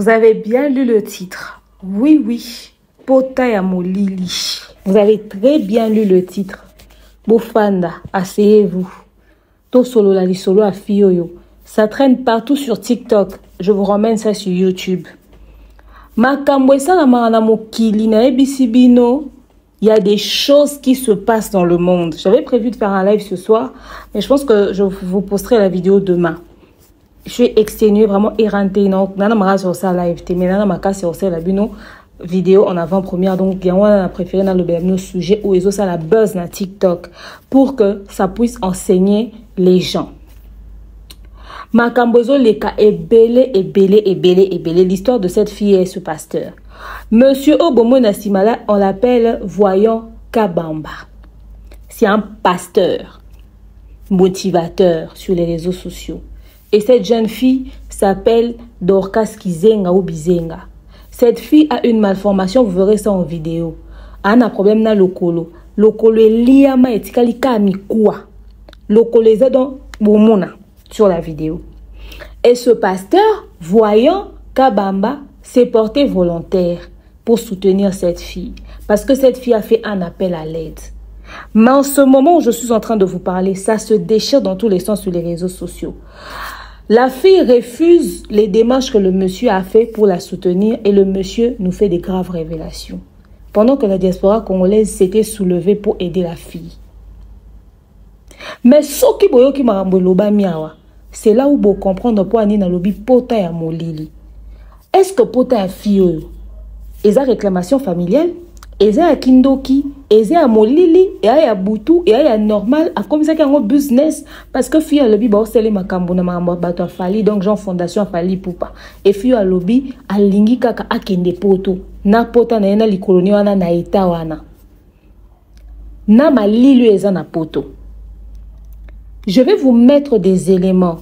Vous avez bien lu le titre. Oui, oui. Pota ya molili. Vous avez très bien lu le titre. Bofanda, asseyez-vous. Tosolola lisolo ya fille oyo. Ça traîne partout sur TikTok. Je vous ramène ça sur YouTube. Makambo esalamaka na mokili nayebisi bino, il y a des choses qui se passent dans le monde. J'avais prévu de faire un live ce soir, mais je pense que je vous posterai la vidéo demain. Je suis exténuée, vraiment éreintée. Donc, nana mara sur ça live, mais nana makasi sur ça la bino vidéo en avant-première. Donc, il y a un préféré dans le bino sujet où ils ont ça la buzz na TikTok pour que ça puisse enseigner les gens. Makambo ezoleka ebele ebele ebele ebele. L'histoire de cette fille et ce pasteur. Monsieur Obomo Nasimala, on l'appelle Voyant Kabamba. C'est un pasteur motivateur sur les réseaux sociaux. Et cette jeune fille s'appelle Dorcas Kizenga ou Bizenga. Cette fille a une malformation, vous verrez ça en vidéo. Elle a un problème na lokolo. Lokolo eliama etikali ka mikuwa. Lokolo eza dans bomona sur la vidéo. Et ce pasteur, Voyant Kabamba, s'est porté volontaire pour soutenir cette fille. Parce que cette fille a fait un appel à l'aide. Mais en ce moment où je suis en train de vous parler, ça se déchire dans tous les sens sur les réseaux sociaux. La fille refuse les démarches que le monsieur a fait pour la soutenir et le monsieur nous fait des graves révélations. Pendant que la diaspora congolaise s'était soulevée pour aider la fille. Mais soki boyoki makambo elobami awa, c'est là où bo comprendre po ani nalobi pota ya molili. Est-ce que pota ya fille oyo eza réclamation familiale, eza ya kindoki, eza ya molili, eza ya butu, eza ya normal, akomisaki yango business parce que fille alobi baosele makambo na makambo ya bato ya Fally, donc genre fondation ya Fally Ipupa. Et fille alobi alingi kaka akende poto na pota na ye na likolo ni wana na eta wana na malili oyo eza na poto. Je vais vous mettre des éléments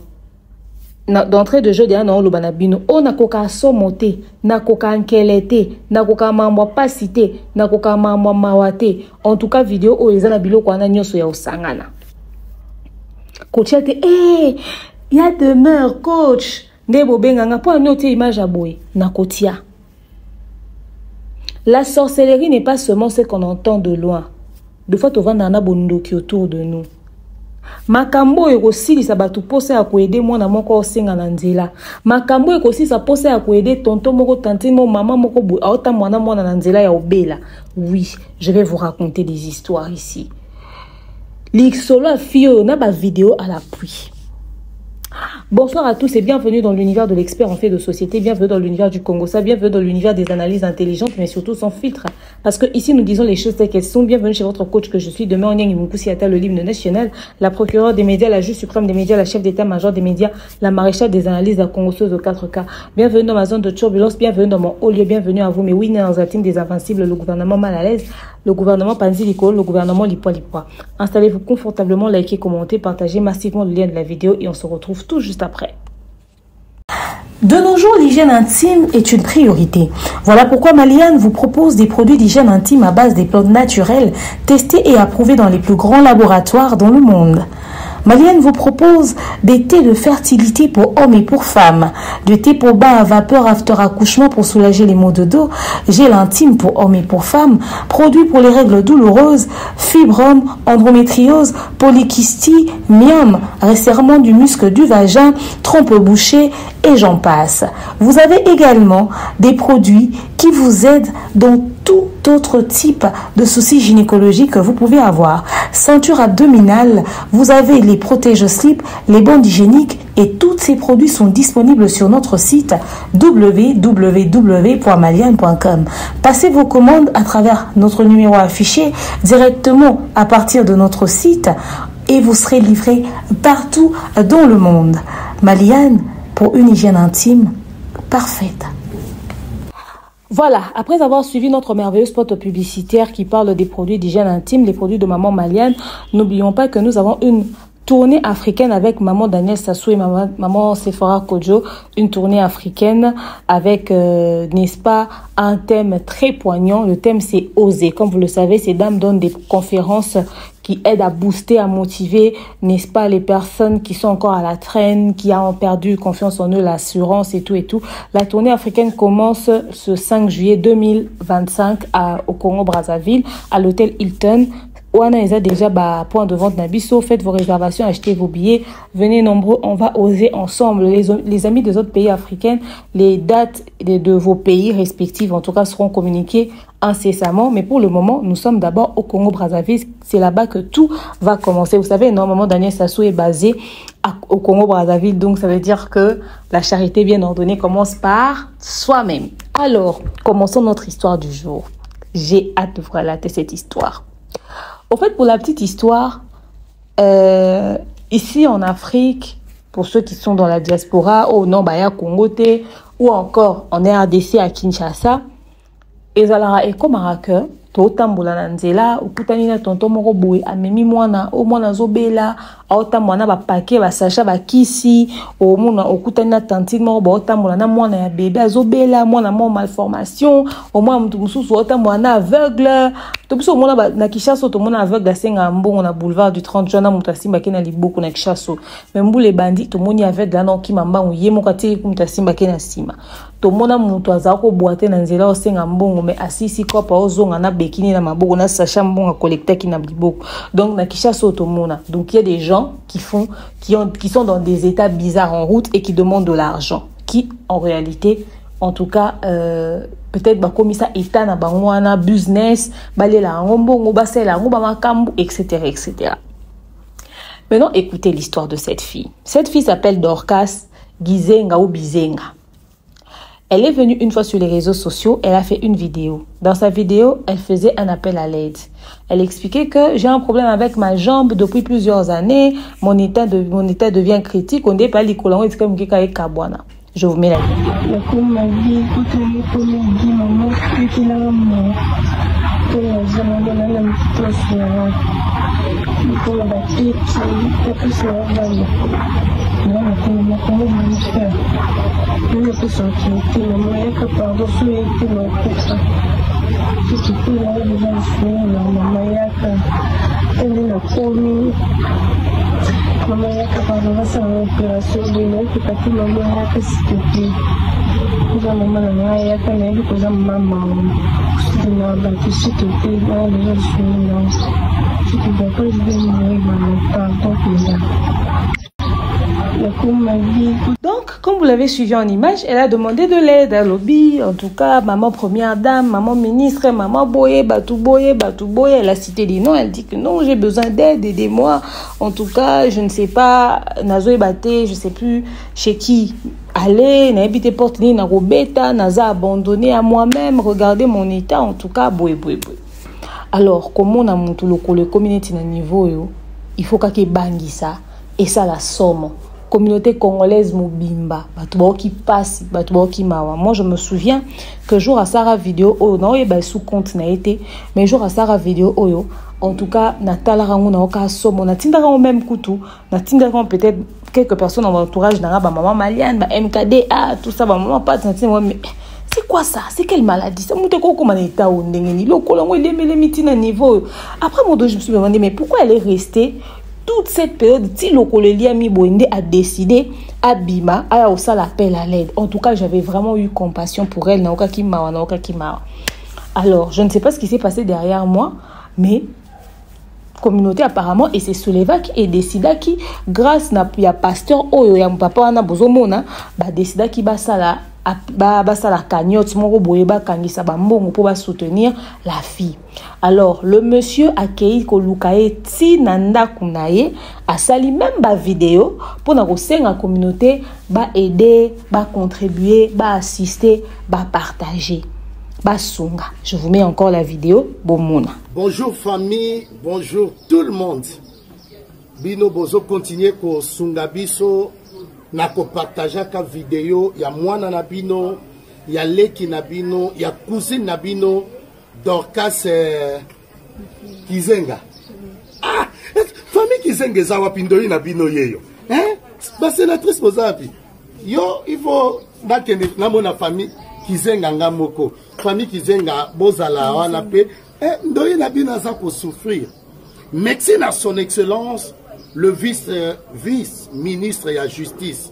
d'entrée de jeu deya na oloba na bino oyo nakoka somo te, nakoka nkele te, nakoka mambo ya pasi te, nakoka mambo ya mawa te. En tout cas vidéo oyo eza na biloko wana nyonso ya osangana kotia te. Ya demeure coach nde bobenganga mpo ani otie image ya boye nakotia. La sorcellerie n'est pas seulement ce qu'on entend de loin. Des fois tovandaka na bondoki autour de nous. Makambo oyo ekosilisa bato mposa ya koaider mwana moko osenga na nzela. Makambo oyo ekosilisa mposa ya koaider tonton moko, tantine moko, mama moko boye aota mwana mwana na nzela ya obela. Oui, je vais vous raconter des histoires ici. Lisolo ya fille oyo na bavidéo à l'appui. Bonsoir à tous et bienvenue dans l'univers de l'expert en fait de société, bienvenue dans l'univers du Congo, ça, bienvenue dans l'univers des analyses intelligentes mais surtout sans filtre. Parce que ici nous disons les choses telles qu'elles sont. Bienvenue chez votre coach que je suis, demain on Ata, le l'hymne national, la procureure des médias, la juge suprême des médias, la chef d'état-major des médias, la maréchale des analyses, la congosseuse au 4K. Bienvenue dans ma zone de turbulence, bienvenue dans mon haut lieu, bienvenue à vous, mes winners dans la team des invincibles, le gouvernement mal à l'aise, le gouvernement Panziliko, le gouvernement Lipwa Lipwa. Installez-vous confortablement, likez, commentez, partagez massivement le lien de la vidéo et on se retrouve tout juste après. De nos jours, l'hygiène intime est une priorité. Voilà pourquoi Maliane vous propose des produits d'hygiène intime à base des plantes naturelles, testés et approuvés dans les plus grands laboratoires dans le monde. Maliane vous propose des thés de fertilité pour hommes et pour femmes, du thé pour bain à vapeur after accouchement pour soulager les maux de dos, gel intime pour hommes et pour femmes, produits pour les règles douloureuses, fibromes, endométriose, polykystie, myome, resserrement du muscle du vagin, trompe bouchée et j'en passe. Vous avez également des produits qui vous aident dans tout autre type de soucis gynécologiques que vous pouvez avoir. Ceinture abdominale, vous avez les protège-slips, les bandes hygiéniques et tous ces produits sont disponibles sur notre site www.maliane.com. Passez vos commandes à travers notre numéro affiché directement à partir de notre site et vous serez livré partout dans le monde. Maliane, pour une hygiène intime parfaite. Voilà, après avoir suivi notre merveilleux spot publicitaire qui parle des produits d'hygiène intime, les produits de maman Maliane, n'oublions pas que nous avons une tournée africaine avec maman Daniel Sassou et maman Sephora Kojo, une tournée africaine avec, n'est-ce pas, un thème très poignant. Le thème, c'est oser. Comme vous le savez, ces dames donnent des conférences qui aide à booster, à motiver, n'est-ce pas, les personnes qui sont encore à la traîne, qui ont perdu confiance en eux, l'assurance et tout et tout. La tournée africaine commence ce 5 juillet 2025 à, au Congo-Brazzaville, à l'hôtel Hilton. Wana eza déjà ba point de vente na biso. Faites vos réservations, achetez vos billets. Venez nombreux, on va oser ensemble. Les, les amis des autres pays africains, les dates de, de vos pays respectifs, en tout cas, seront communiquées incessamment. Mais pour le moment, nous sommes d'abord au Congo-Brazzaville. C'est là-bas que tout va commencer. Vous savez, normalement, Daniel Sassou est basé à, au Congo-Brazzaville. Donc, ça veut dire que la charité bien ordonnée commence par soi-même. Alors, commençons notre histoire du jour. J'ai hâte de vous relater cette histoire. Au fait, pour la petite histoire, euh, ici en Afrique, pour ceux qui sont dans la diaspora, au non, bah, Congo ou encore en RDC à Kinshasa, ezalaka ekomaka ke totambola na nzela okutani na tonton moko boye amemi mwana o mwana azobela aotambola na bapake basasha bakisi omona okutani na tantine moko baotambola na mwana ya bebe azobela mwana moko malformation omona moto mosusu aotambola na aveugle to biso omona na kinshasa tomona aveugle asengaka mbongo na boulevard du 30 juin na moto asimbaki na liboko na kinshasa me mbula ebandi tomoni aveugle wana okima mbangu ye moko atiki moto asimbaki na nsima tomona moto azala kobwa te na nzela osenga mbongo me asisi kopa ozonga na bekini na maboko na sachet mbongo akolektaki na liboko. Donc na Kinshasa oyo tomona, donc il y a des gens qui font qui, ont, qui sont dans des états bizarres en route et qui demandent de l'argent, qui en réalité, en tout cas, euh, peut-être bakomisa état na bango wana business, balela yango mbongo, basalela yango bamakambo, etc., etc. Maintenant, écoutez l'histoire de cette fille. Cette fille s'appelle Dorcas Gizenga ou Bizenga. Elle est venue une fois sur les réseaux sociaux, elle a fait une vidéo. Dans sa vidéo, elle faisait un appel à l'aide. Elle expliquait que j'ai un problème avec ma jambe depuis plusieurs années, mon état, de, mon état devient critique, on n'est pas Je vous mets la vidéo. Mama yaka pardon, basala opération boye nayokoka te. Mama yaka, s'il te plaît. Oza mama na ngai, yaka. Nayebi koza mama na bato, s'il te plaît. Bana deja lisumu na je te vois pas, je vais mourir, maman, pardon mpenza. Donc, comme vous l'avez suivi en image, elle a demandé de l'aide à lobby. En tout cas, maman première dame, maman ministre, maman boye, bato boye, bato boye. Elle a cité des noms. Elle dit que non, j'ai besoin d'aide, aidez-moi. En tout cas, je ne sais pas, nazoyeba te, je ne sais plus chez qui aller, nayebi te porte nini nakobeta, naza abandonné à moi-même, regardez mon état, en tout cas, boye, boye, boye. Alors, komona mutu lokolo ekomi neti na niveau oyo, il faut kaka ebangisa, esala somo. Communauté congolaise mobimba, bato baoki pasi, bato baoki mawa. Moi, je me souviens que jour asala vidéo oyo, naoyeba sous compte na ye te, mais jour asala vidéo oyo, en tout cas, natalaka yango, naoka somo, natindaka yango même kutu, natindaka yango peut-être quelques personnes dans mon entourage, nanga bamama Maliane, ba MKDA, tout ça, bamama Pat, natinda, mais c'est quoi ça? C'est quelle maladie ça? Moto ekokoma na état oyo ndenge nini? Lokolo yango elemelemi ntina niveau oyo. Après mon dos, je me suis demandé, mais pourquoi elle est restée toute cette période ti lokolo eliami boye nde a décidé abima aya kosala appel à l'aide? En tout cas, j'avais vraiment eu compassion pour elle, naokaki mawa, naokaki mawa. Alors, je ne sais pas ce qui s'est passé derrière moi, mais communauté apparemment et se soulevaki et décidaki, grâce na ya pasteur oyo ya papa wana bozomona, badécidaki basala basala cagnotte moko boye, bakangisa bambongo mpo basoutenir la fille. Alors le monsieur akei koluka ye ti na ndako na ye, asali même bavideo mpona kosenga communauté baaider, bacontribuer, baassister, bapartager, basunga. Je vous mets encore la vidéo, bomona. Bonjour famille, bonjour tout le monde. Bino bozo continuer kosunga biso na kopartageaka video ya mwana na bino, ya leki na bino, ya cousine na bino, Dorcas Kizenga. Ah, famille Kizenga eza wapi? Ndoi na bino yeyo, hein? Basénatrice boza wapi? Yo, il faut nakende namona famille Kizenga nga moko. Famille Kizenga, bozala wana mpe eh, ndoi na bino aza kosouffrir. Merci na Son Excellence le vice, vice ministre ya Justice,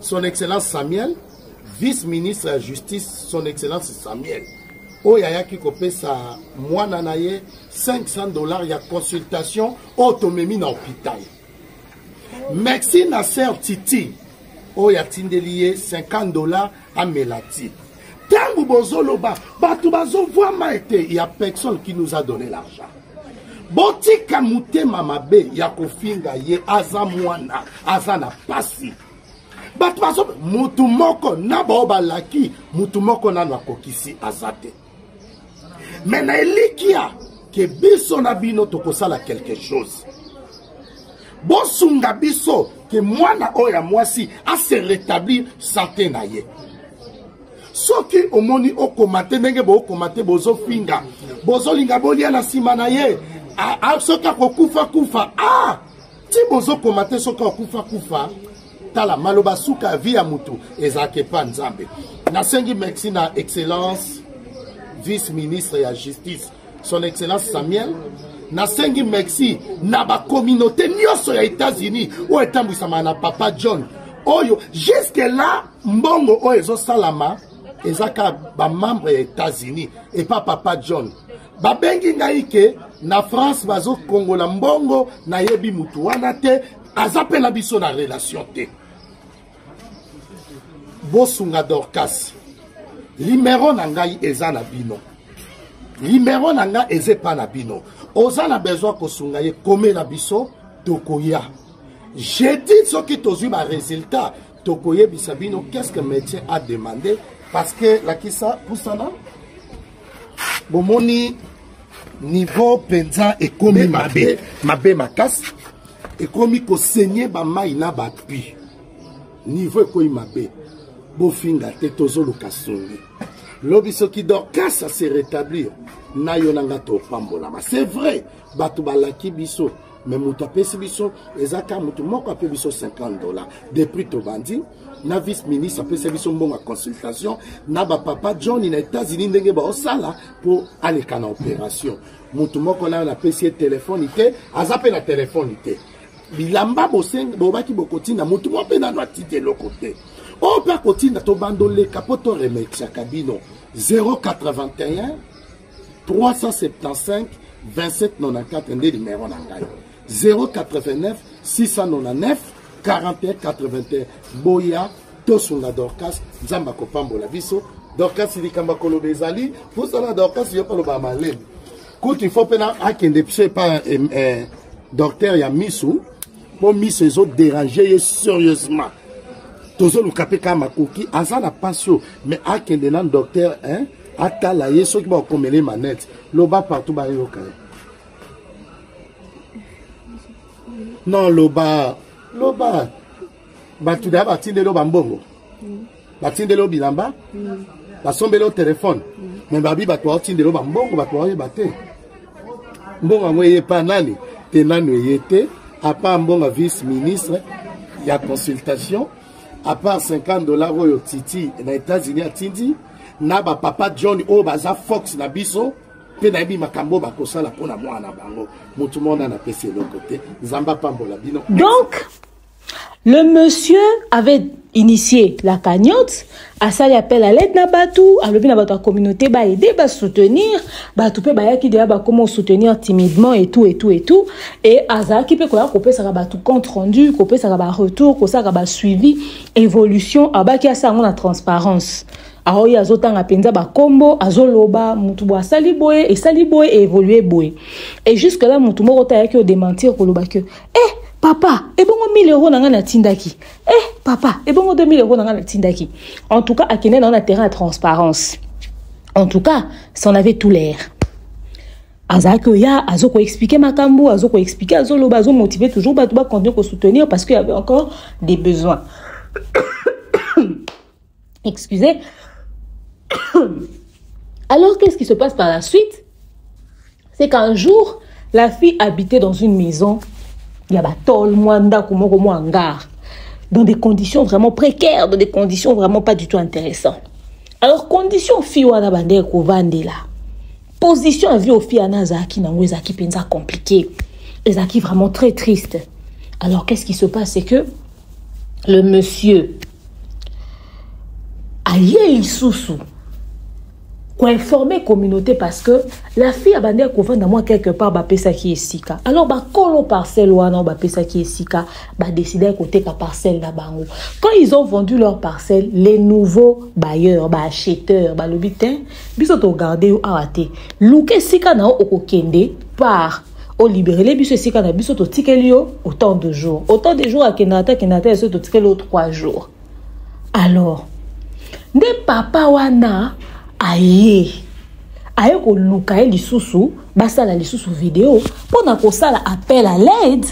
Son Excellence Samuel, vice ministre ya Justice, Son Excellence Samuel, oyo ayaki kopesa mwana na ye 500 $ ya consultation oyo tomemi na hôpital. Merci na sœur Titi oyo atindeli ye 50 $ amela ti. Ntango bozoloba bato bazovwama ete ya personne qui nous a donné l'argent. Botika motema mabe ya kofinga ye, aza mwana, aza na pasi. Bato bazo mutu moko na bao balaki mutu moko nano akokisi aza te. Mais na elikia ke biso na bino tokosala quelque chose. Bosunga biso ke mwana oyo ya mwasi a se rétablir santé na ye. Soki omoni okoma te ndenge bookoma te, bozofinga, bozolinga bolia na nsima na ye, soki akokufa kufa, ti bozokoma te soki akufa kufa. Tala maloba suka vie ya mutu ezalaka epa Nzambe. Nasengi merci na Excellence vice ministre ya Justice, Son Excellence Samuel. Nasengi merci na bacommunauté nyonso ya États-Unis oyo etambwisamaka na Papa John, oyo jusque là mbongo oyo ezosalama eza kaka bamembre ya États-Unis epa Papa John. Babengi ngai ke na France bazokongola mbongo, nayebi mutu wana te, aza mpe na biso na relation te. Bosunga Dorcas, limero na ngai eza na bino, limero na ngai eza epa na bino. Oza na besoin kosunga ye, komela biso, tokoya jeudi soki tozwi ba résultat, tokoyebisa bino qu'est-ce que médecin a demandé. Parce que lakisa pusana bomoni niveau mpenza ekomi mabe mabe makasi, ekomi kosenye bamai na bapi, niveau ekomi mabe. Bofinga te, tozoluka songi. Lobi soki Dorcas se rétablir, na yo na nga topambolama. C'est vrai, bato balaki biso, mais moto apesi biso eza kaka moto moko ape biso 50 $ depuis tobandi. Na vice ministre apesi biso mbongo ya consultation, na bapapa John na États-Unis ndenge baosala mpo aleka na opération. Moto moko nayo napesi ye telefone te, aza mpe na telefone te. Bilamba bobaki bokotinda, motu moko mpe nano atindi eloko te. Oyo mpe akotinda, tobanda oleka mpo toremerciaka bino. 081 375 27 94 nde numero na ngai, 089 699 41 81. Boya tosunga Dorcas, Nzambe akopambola biso. Dorcas, likambo akoloba ezali pusana. Dorcas, yo koloba malemi kutu ifo mpe na akende biso epa docteur ya misu, mpo miso ezoderange ye sérieusement. Tozoluka mpe kaka makoki, aza na pasi oyo, mais akende na docteur, hein, atala ye soki bakomele manete. Loba partout bayoka ye. Non, loba, loba. Bato da batindeli yo bambongo, batindeli yo bilamba, basombeli yo telefone, mais babi bato baotindeli yo bambongo, bato baoyeba te mbongo yango eye pa nani te. Nano eye te, à part mbongo vice ministre ya consultation, à part 50 $ oyo Titi na États-Unis atindi, na bapapa John oyo baza fox na biso mpe nayebi makambo oyo bakosala mpona mwana na bango. Motu mona napesi eloko te. Nzambe apambola bino. Donc le monsieur avait initié la cagnotte, asali appel à l'aide na batu, alobi na bato ya communauté ba aider, ba soutenir, batu pe bayaki deya bakoma soutenir timidement et tout et tout et tout. Et azalaki pe koya kopesaka batu compte rendu, kopesaka ba retour, kosalaka ba suivi, évolution, abaki asala yango na transparence. Aoyo azotanga mpenza bakombo, azoloba mutu boye asali boye, esali boye, évolue boye. Et jusque là mutu moko te ayaki odémentir koloba ke eh papa, ebongo 1000 € na ngai natindaki, eh papa, ebongo 2000 € na ngai natindaki. En tout cas akende na na terrain ya transparence. En tout cas, c'en avait tout l'air. Azalaki oya azokoexplike makambo, azokoexplike, azoloba, azomotive toujours bato bacontinue kosoutenir parce qu'il y avait encore des besoins. Excusez. Alors, qu'est-ce qui se passe par la suite? C'est qu'un jour, la fille habitait dans une maison, il y a batol, mwa ndako moko mwa hangar, dans des conditions vraiment précaires, dans des conditions vraiment pas du tout intéressantes. Alors, condition fille wana bande kovandela, position ya vie oyo fille wana azalaki nango ezalaki mpenza compliqué. Ezalaki vraiment très triste. Alors qu'est-ce qui se passe, c'est que le monsieur aye lisusu koinformer communauté parce que la fille abandaki kovanda mwa quelque part, bapesaki esika. Alors bakolo parcelle wana oyo bapesaki esika badecidaki koteka parcelle na bango. Quand ils ont vendu leur parcelle, les nouveaux bailleurs, baacheteurs balobi te, biso togarde yo awa te, luka esika na yo okokende par olibérele biso esika na biso, totikeli yo autant de jours, autant de jours. Akendaka te, akendaka te, so totikeli yo 3 jours. Alors nde papa wana aye koluka ye lisusu, basala lisusu video mpona kosala appel à l'aide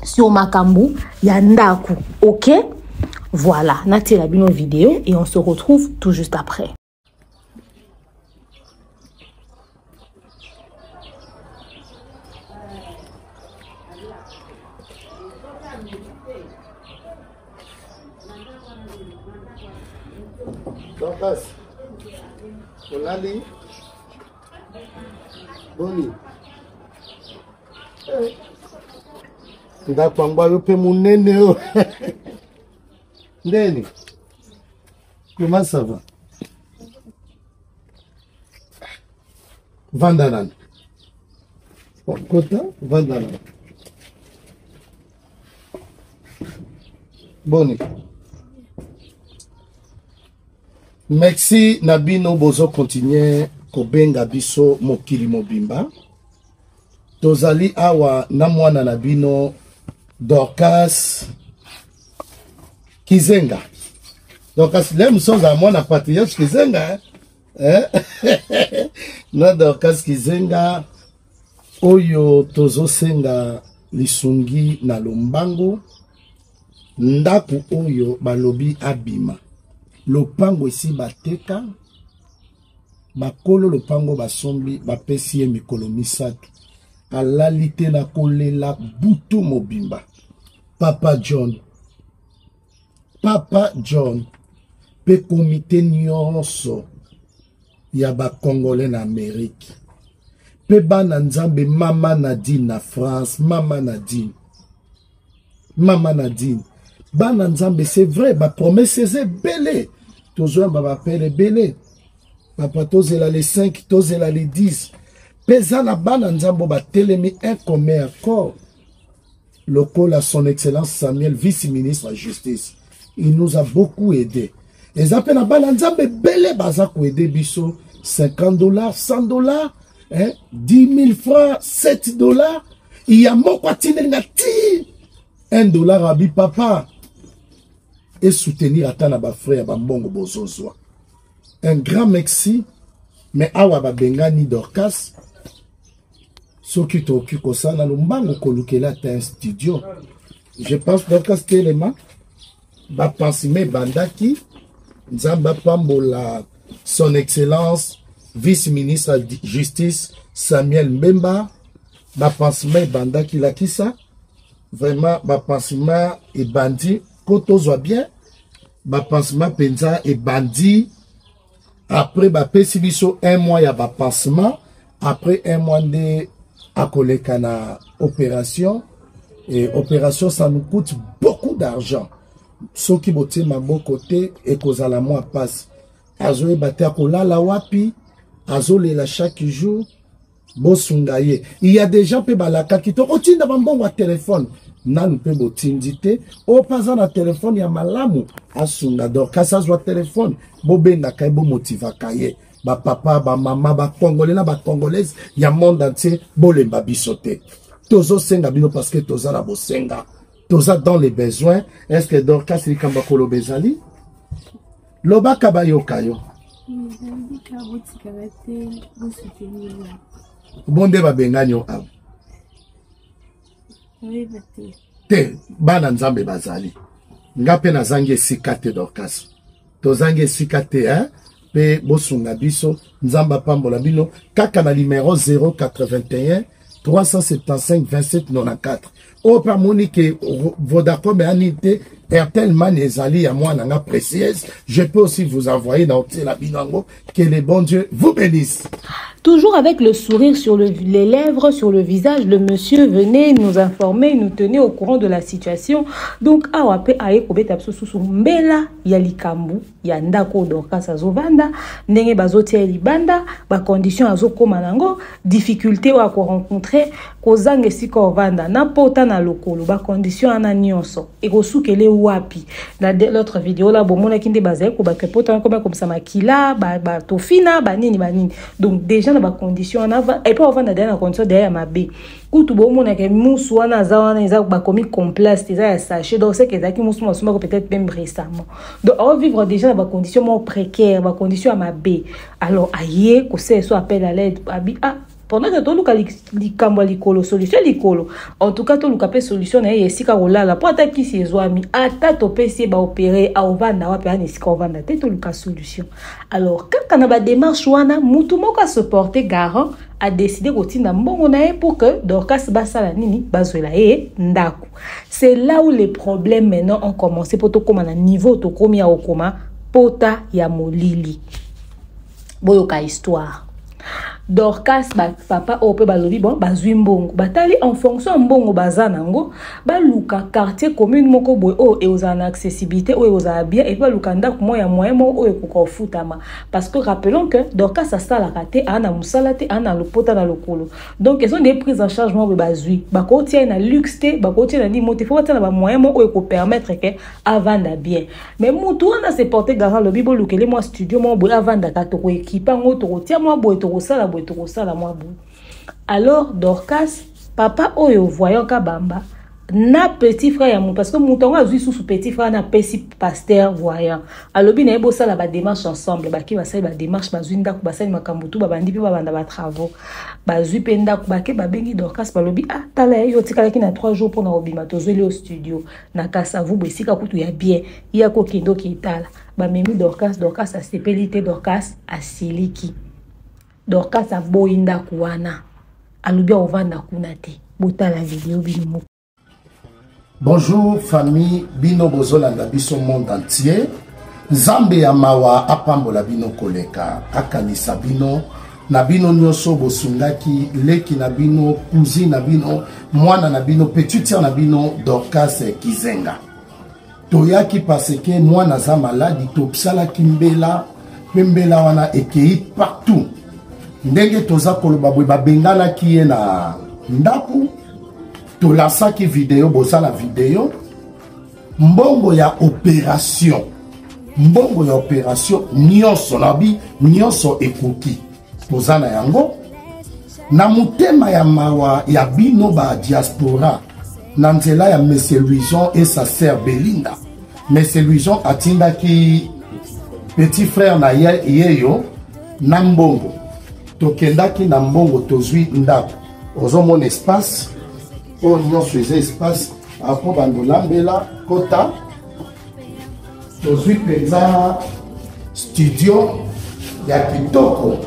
sur makambo ya ndako. Ok, voilà, natiela bino vidéo et on se retrouve tout juste après. Dorcas, olali boni? Ndako yango ayo mpe monene o ndeni. Comment ça va? Vanda nani kota, vanda nani. Boni? Merci na bino bozo continuer kobenga biso mokili mobimba. Tozali awa na mwana na bino Dorcas Kizenga. Dorcas le mosusu ozala mwana patriote Kizenga, eh? Na Dorcas Kizenga oyo tozosenga lisungi na lombango. Ndako oyo balobi abima, lopango esi bateka, bakolo lopango basombi, bapesi ye mikolo 3. Alali te na kolela butu mobimba. Papa John, Papa John mpe komite nyonso ya bacongolais na Amérique mpe bana Nzambe, mama Nadine na France, mama Nadine, mama Nadine, bana Nzambe, c'est vrai, bapromesse eza ebele, tozoyamba bapele ebele. Papa, tozela le 5, tozela le 10 mpe eza na bana Nzambe oyo batelemi un commun accord, lokola son excellence Samuel, vice-ministre ya justice, il nous a beaucoup aidé. Eza mpe na bana Nzambe ebele baza koaider biso, 50 dollars, 100 dollars, hein, 10 000 francs, 7 dollars. Ya moko atindeli nga ti 1 dollar, abi papa esoutenir ata na bafrais ya bambongo bozozwa. Un grand merci. Mais awa babengani Dorcas, soki tokoki kosala lombango kolukela ata un studio, je pense. Dorcas, telema. Bapansima ebandaki. Nzambe apambola son excellence vice-ministre ya justice Samuel Mbemba. Bapansima ebandaki, lakisa vraiment bapansima ebandi ko tozwa bien bapansement mpenza ebandi. Après bapesi biso un mois ya bapansement, après un mois nde akoleka na opération. Et opération, ça nous coûte beaucoup d'argent. Soki botie maboko te, ekozala mwa pasi. Azoyeba te akolala wapi, azolela chaque jour. Bosunga ye. Il y a des gens mpe balakaki tokotinda bambongo ya telefone, nanu mpe botindi te. Oyo mpe aza na telefone ya malamu, asunga Dorcas azwa telefone. Bobengaka ye, bomotivaka ye. Bapapa, bamama, bacongolais na bacongolaise ya monde entier, bolemba biso te. Tozosenga bino parce que toza na bosenga, toza dans les besoins. Est ce que Dorcas, likambo ya koloba ezali? Lobaka bayoka yo. Nzambika botikala te, bosoutenir. Bo nde babengani yo awa? Oyeba te. Te, bana Nzambe bazali. Nga mpe nazangi esika te. Dorcas, tozangi esika te, hein? Mpe bosunga biso. Nzambe apambola bino. Kaka na numero 081 375 27 94. Oyo mpe amoni ke Vodacom eyani te, Airtel Money ezali ya mwana nga Précieuse. Je peux aussi vous envoyer na otiela bino yango. Que le bon Dieu vous bénisse. Toujours avec le sourire sur le, les lèvres, sur le visage, le monsieur venait nous informer, nous tenait au courant de la situation. Donc, awa pe aye kobeta biso susu mbela ya likambu ya ndako Dorcas azovanda, ndenge bazotia libanda, ba conditions azokoma nango, difficulté oyo ako rencontrer, kozanga esika ovanda, na pota na lokolo, ba conditions wana nyonso ekosukele wapi? Na l'autre vidéo là bomonaki nde bazali kobaka pota wana koma komisa makila, ba, ba tofina, ba nini ba nini. Donc déjà na ba conditions wana et puis ovanda deja na condition deja ya mabe. Kutu bomonaka musu wana aza wana eza bakomi complaste, eza ya sachet, donc c'est que ezalaki musu masumbako peut-être même récemment. Donc ao vivre déjà na ba conditions moko précaire, ba conditions ya mabe. Alors aye kosala so appel à l'aide, abi ah pendant que toluka likambo ya likolo, solution ya likolo, en tout cas toluka mpe solution na ye esika kolala, mpo ata kisi ezwami, ata topesi ye baopere, aovanda wapi? Ana esika ovanda te, toluka solution. Alors kaka na badémarche wana, mutu moko ase porte garant, adécide kotinda mbongo na ye pour que Dorcas basala nini, bazwela ye ndako. C'est là où les problèmes maintenant ont commencé, mpo tokóma na niveau tokomi ya kokoma pota ya molili. Boyoka histoire Dorcas. Papa oyo mpe balobi bon, bazwi mbongo, batali en fonction ya mbongo baza nango, baluka quartier, commune moko boye oyo ekozala na accessibilité, oyo ekozala bien, et puis baluka ndako moko ya moyen moko oyo ekoka kofutama, parce que rappelons que Dorcas asalaka te, aa na mosala te, aa na lopota na lokolo. Donc ezo nde prise en charge moko boye bazwi, bakotia ye na luxe te, bakotia na nini te, faut batia na bamoyen moko oyo ekopermettre ke avanda bien. Mais mutu wana se porte garant, alobi bolukele mwa studio moko boye avandaka, tokoekipe yango, tokotia mwa boye, tokosala boye, tokosala mwa boye. Alors Dorcas, papa oyo voyant Kabamba na petit frère ya motu, parce que moto yango azwi susu petit frère na apesi pasteur voyant, alobi na ye bosala badémarche ensemble. Bake basali badémarche, bazwi ndako, basali makambo tu, babandi mpe babanda batravaux, bazwi mpe ndako. Bake babengi Dorcas, balobi ah tala ye, yo otikalaki na 3 jours mpona kobima, tozweli yo studio na Kasavubu, esika kutu ya bien, ya kokende oketala. Bamemi Dorcas, Dorcas asepeli te, Dorcas asiliki, Dorcas aboyi ndako wana, alobi akovanda kuna te. Botala video bino moko. Bonjour famille, bino bozolanda biso monde entier. Nzambe ya mawa apambola bino koleka, akanisa bino na bino nyonso bosungaki leki na bino, cousine na bino, mwana na bino, petite sœur na bino Dorcas Kizenga. Toyaki parce que mwana aza maladi, tosalaki mbela mpe mbela wana ekei partout. Ndenge toza koloba boye, babenganaki ye na ndako, tolasaki video, bosala video. Mbongo ya opération, mbongo ya opération nyonso na bi nyonso ekoki, toza na yango. Na motema ya mawa ya bino ba diaspora, na nzela ya Monsieur Louison et sa sœur Belinda, Monsieur Louison atindaki petit frère na ye yeyo na mbongo, tokendaki na mbongo, tozwi ndako. Ozomona espace oyo nyonso eza espace apo bandolambela kota. Tozwi mpenza studio ya kitoko,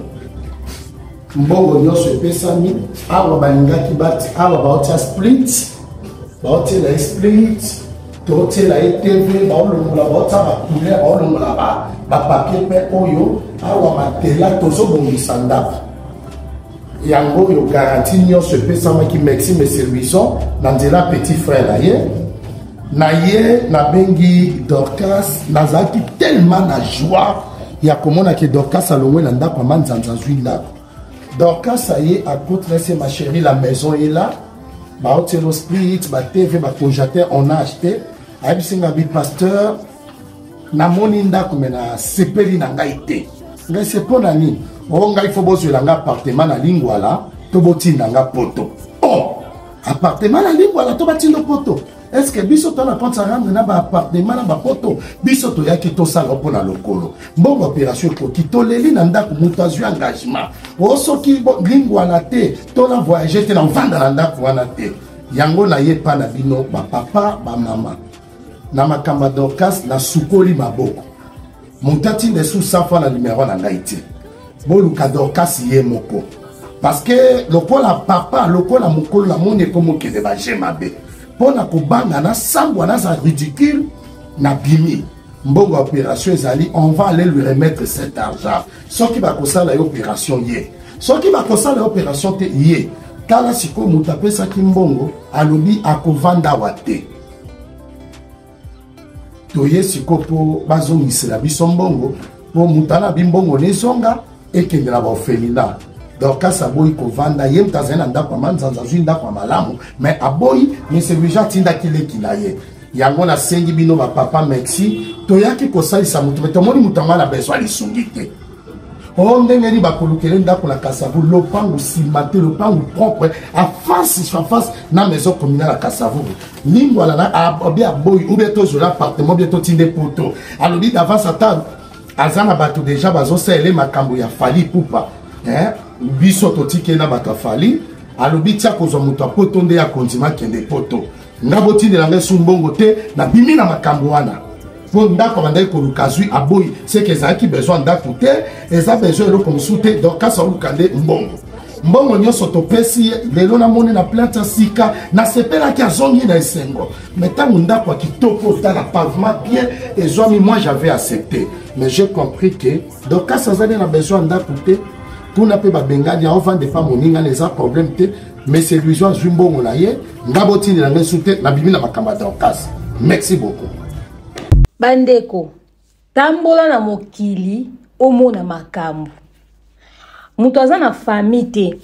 mbongo nyonso epesami awa. Balingaki bati awa baotia split, baotiela ye split, totiela ye TV, baolongola, baotia bacouleur, baolongola bapapier mpe oyo awa matela, tozobongisa ndako yango oyo. Garantie nyonso epesamaki. Merci Monsieur Louison na nzela petit frère na ye. Na ye nabengi Dorcas, nazalaki tellement na joie ya komona ke Dorcas alongwe na ndako ya manzanza, azwi ndako. Dorcas aye akoti na se: ma chérie, la maison est là, baotielo split, batv, bacongélateur, on a acheté. Ayebisi nga bi: pasteur, namoni ndako me nasepeli na ngai te. Ngai se mpo na nini? O ngai faut bozwela nga appartement na Lingwala to botinda nga Poto. Oh, appartement na Lingwala to batinda Poto, est ce que biso to na compte à rendre na baappartement na bapoto? Biso toyaki tosala mpo na lokolo, mbongo opération ekoki, toleli na ndako, moto azwi engagement o soki Lingwala te to na voyage te, na ovanda na ndako wana te. Yango naye epa na bino bapapa, bamama, na makambo ya Dorcas nasukoli maboko. Moto atinda esu safa na numero na ngai te, boluka Dorcas ye moko, parce que lokola papa, lokola mokolo, namoni ekomokende baje mabe mpo na kobanga nasambwa, naza ridicule. Nabimi, mbongo ya opération ezali, on va aller lui remettre cet argent. Soki bakosala ye opération ye, Soki bakosala opération te, ye tala sikoyo moto apesaki mbongo alobi akovanda awa te. Toye sikoyo mpo bazongisela biso mbongo, mpo moto ana bimbongo nezonga ekende na baorphelinat. Dorcas aboyi kovanda, ye moto azali na ndako ya manzanza, azwi ndako ya malamu mais aboyi. Monsieur Luigeon atindaki leki na ye. Yango nasengi bino bapapa, merci. Toyaki kosalisa moto, me tomoni moto yango ana besoin lisungi te. O ndenge nini bakolukele ndako na Kasavu, lopangu nsima te, lopangu propre afase en face na maison communale ya Kasavubu. Lingwala na obi aboyi, ou bien tozwela appartement, bien totinde poto. Alobi d'avance, ata aza na bato deja bazosalele makambo ya Fally Ipupa, eh? Biso totikeli na bato ya Fally. Alobi tia kozwa moto ya poto nde ya kondima kende poto. Nga botindela ngai su mbongo te, nabimi na makambo wana, mpo ndako abandaki koluka azwi, aboyi. Seke ezalaki besoin ndako te, eza besoin eloko mosusu te. Donc kasi aoluka nde mbongo. Mbongo nyonso topesi ye lelo, namoni na plainte ya sika, nasepelaki, azongi na esengo. Mais ntango ndako ya kitoko, otala pavement bien ezwami, moi j'avais accepté, mais j'ai compris que donc kasi azali na besoin ya ndako te. Kuna mpe babengani, aovanda epa moningana, eza problème te. Mais c'est Luizo azwi mbongo na ye. Nga botindela ngai su te, nabimi na makambo ya Dorcas. Merci beaucoup. Bandeko, tambola na mokili, omona makambo. Moto aza na famille te,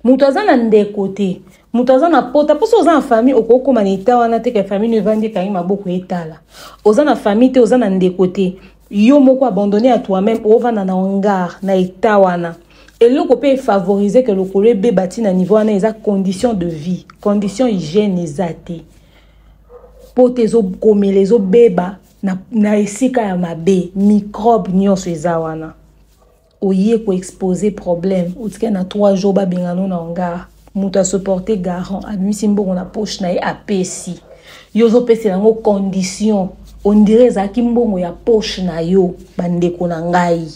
moto aza na ndeko te, moto aza na pota. Mposo oza na famille, okokóma na eta wana te ke famille no evandi ekangi maboko etala. Oza na famille te, oza na ndeko te, yo moko abandonné à toi-même, ovanda na hangar na eta wana. Eloko mpe efavorise ke lokolo ebeba ntina niveau wana eza condition de vie, condition hygiène eza te, po te ezokomela, ezobeba na esika ya mabe, microbe nyonso eza wana. Oye koexpose problème, otikali na 3 jours, babengano na hangar. Moto asupporte garant, abimisi mbongo na poche na ye, apesi yo, ozopesela yango condition, ondire ezalaki mbongo ya poche na yo. Bandeko na ngai,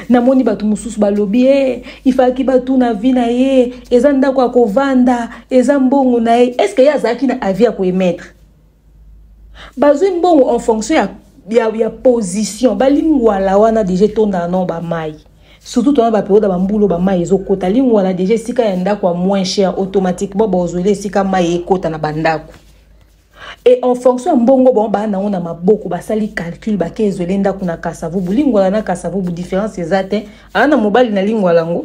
namoni bato mosusu balobi e ifalaki batuna avis na ye, eza ndako ya kovanda, eza mbongo na ye. Est ce ye azalaki na avis ya koemettre? Bazwi mbongo en fonction ya position. Balingwala wana deja etondaka nao bamai, surtout tona baperiode ya bambula, bamai ezokota lingwala deja. Esika ya ndako ya moins cher, automatiquement bozwela esika mai ekota na bandako. Et en fonction ya mbongo bango baa nango na maboko, basali calcul, bake ezwele ndako na Kasavubu. Lingwala na Kasavubu, différence eza te. Aa na mobali na lingwala yango,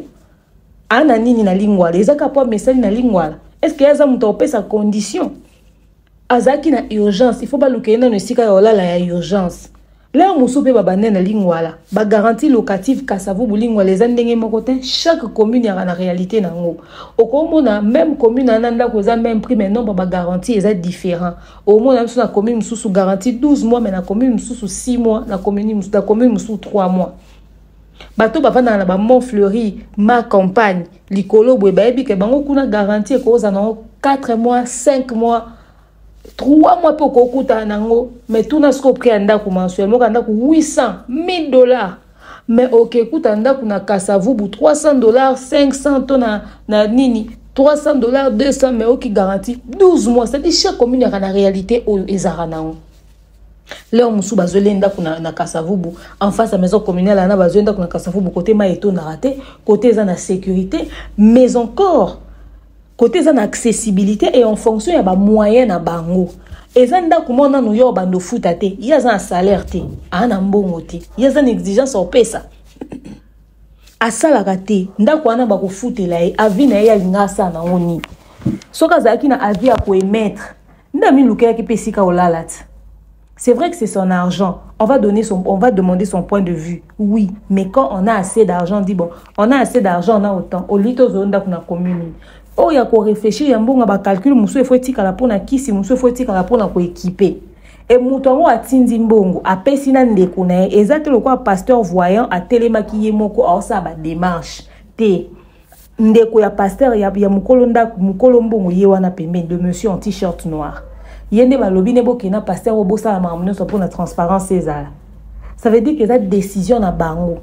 aa na nini na lingwala, eza kaka po amesali na lingwala. Est ce que ye aza moto akopesa condition? Azalaki na urgence, il faut baluka ye nano esika ya olala ya urgence. Lere mosusu mpe babande na lingwala, bagarantie locative Kasavubu, lingwala eza ndenge moko te. Chaque commune yaka na réalité nango. Okomona même commune wana, ndako eza même prix, mais nombre bagarantie eza différent. Omona biso na commune mosusu garantie 12 mois, mais na commune mosusu 6 mois, na commune mosusu 3 mois. Bato bavandaka na bamont Fleuri, Ma Campagne, likolo boye, bayebi ke bango kuna garantie ekozala nango 4 mois, 5 mois, 3 mois mpe okokutana nango. Mais tuna sikoyo prix ya ndako mensuel moko ya ndako 800 1000 $, mais okekuta ndako na Kasavubu 300 $, 500 to na nini, 300 $, 200, mais oki garantie 12 mois. C'est à dire chaque commune yaka na réalité oyo ezalaka nango. Leo mosusu bazweli ndako na Kasavubu, en face ya maison communale wana. Bazweli ndako na Kasavubu, kote mai etondaka te, kote eza na sécurité, mais encore kote eza na accessibilité. Et en fonction ya bamoyen na bango, eza ndako moko nanu yo bando ofuta te. Ye aza na salaire te, aa na mbongo te, ye aza na exigence opesa, asalaka te. Ndako wana bakofutela ye, avis na ye alinga asala nango nini? Soki azalaki na avis ya koemettre, nde amilukelaki mpe esika olala te. C'est vrai que c'est son argent. On va demander son point de vue. Oui, mais quand on a assez d'argent, on dit bon, on a assez d'argent, on a autant. Au lieu de na commune. Oyo ya koréfléchir ya mbongo, bacalcul mosusu efo etikala mpona kisi, mosusu efo etikala mpona koéquipe. E moto yango atindi mbongo, apesi na ndeko na ye. Eza te lokola pasteur voyant atelemaki ye moko aosala badémarche te. Ndeko ya pasteur ya mokolo ndako, mokolo mbongo, ye wana pembeni, le monsieur en t-shirt noir, ye nde balobi nde bokende na pasteur oyo, bosala makambo nyonso mpona transparence ezala. Ça veut dire que eza décision na bango.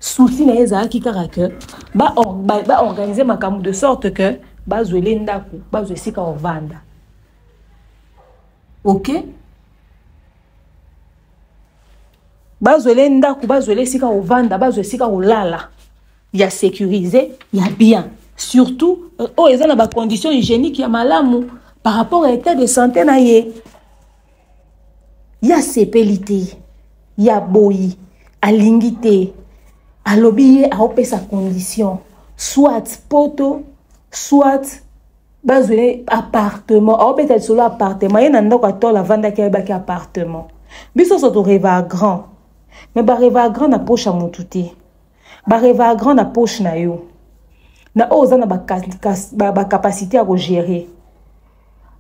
Souci na ye ezalaki kaka ke baorganize ba makambo de sorte que bazwele ndako, bazwa esika ovanda. Ok. Bazwele ndako, bazwele esika kovanda, bazwa esika kolala ya sécurisé, ya bien, surtout oyo eza na bacondition hygiénique ya malamu par rapport à état de santé na ye. Ye asepeli te, ya boyi, alingi te. Alobi ye aopesa condition: soit poto, soit bazwele appartement. Aobeta lisolo appartement. Ye na ndako atola avandaki, ayebaki appartement. Biso nyonso torêva grand, mais barêva grand na poche ya motu te. Barêva grand na poche na yo, na oyo oza na bacapacité ya kogérer.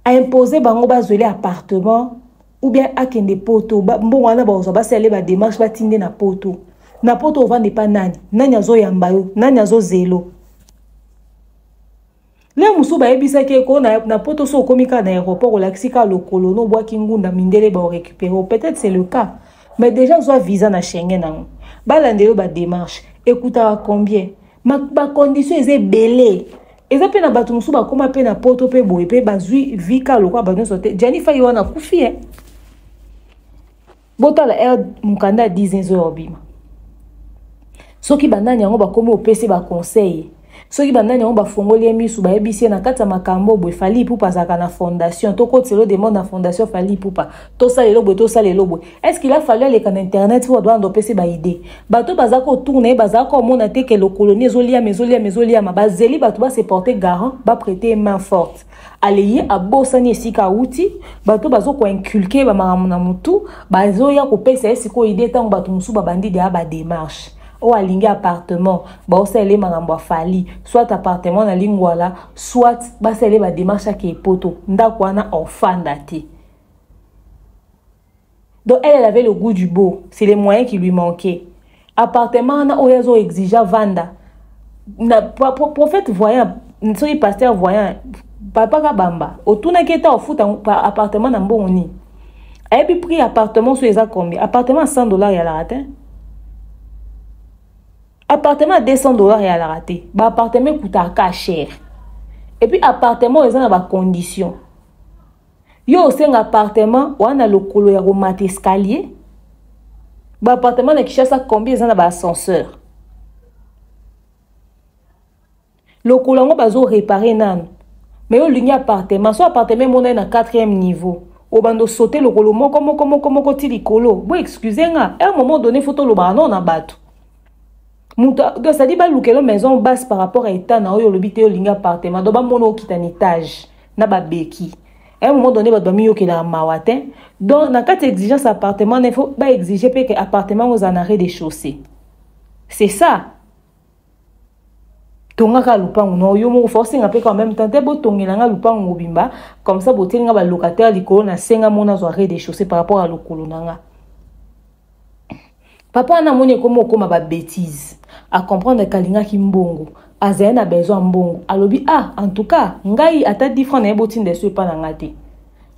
Aimpose bango bazwele appartement ou bien akende poto. Mbongo wana bazwa, basala badémarche, batinde na poto. Na poto ovanda epa nani? Nani azoyamba yo? Nani azozelo le mosusu? Bayebisaki eko na poto, so okomi kaka na aéroport, olakisi kaka lokolo no, obwaki ngunda, mindele baorécupérer. Peut-être c'est le cas, mais déjà zwa visa na Schengen nango, balandela yo badémarche, ekutaka combien? Bacondition eza ebele. Eza mpe na bato mosusu bakóma mpe na poto mpe boye mpe bazwi vika lokola bato nyonso te. Jani Fai wana akufi e botala aire mokanda ya 10 ezoya obima. Soki banani yango bakomi opesi baconseil, soki banani yango bafongoli ye misu, bayebisi ye na kati ya makambo boye: Fally Ipupa azalaka na fondation, tokotisela demande na fondation Fally Ipupa, tosala elo boye, tosala elo boye. Est ce qu'il a fallu aleka na internet fo bato banda opesi baidées? Bato baza kotourne ye, bazala komona te ke lokolo ni ezoliama, ezoliama, ezoliama. Bazeli bato base porter garant, baprêter main forte. Ale, ye abosani esika awuti. Bato bazokoinculquer bamakambo na motu, bazoya kopesa ye sikoyo idée. Ntango bato mosusu babandi deya badémarche, oyo alingi appartement, baosalela makambo ya Fally, soit appartement na Lingwala, soit basalela badémarche ake poto. Ndako wana ofanda te. Donc elle, elle avait le goût du beau, c'est les moyens qui lui manquaient. Appartement wana oyo azoexige avanda na prophète voyant, soki pasteur voyant, papa Kabamba, otunaki ete ofuta appartement na mbongo nini? Ayebi prix appartement so eza combien? Appartement 100 $ eyalaka te, appartement 200 $ eyalaka te. Baappartement ekutaka cher. Et puis appartement eza na bacondition. Yo osenga appartement wana, lokolo ya komata escalier. Baappartement na Kinshasa combien eza na baascenseur? Lokolo yango bazoréparer nano. Mais yo olingi appartement, so appartement emonani na 4e niveau, obanda osote lokolo moko moko moko moko ti likolo. Bo excuse nga, un moment donné faut tolobaka non na bato. Moto, c'est-à-dire balukelo maison basse par rapport à état na oyo. Olobi te olingi appartement, donc bamona okita na étage na babeki. À un moment donné bato bamiyokelaka mawa te. Donc na kati exigence appartement na, il faut baexige mpe ke appartement ozala na rez-de-chaussée. C'est ça. Tongaka lupango na yo moko, fa osenga mpe en même temps te botongela nga lupango mobimba comme ça, botieli nga balocataire likolo. Nasenga mona azwa rez-de-chaussée par rapport à lokolo na nga. Papa wana amoni ekómi okóma babêtise, acomprendre kalingaki mbongo, azali na besoin mbongo. Alobi: "Ah, en tout cas ngai ata 10 francs na ye botinda eso epa na nga te."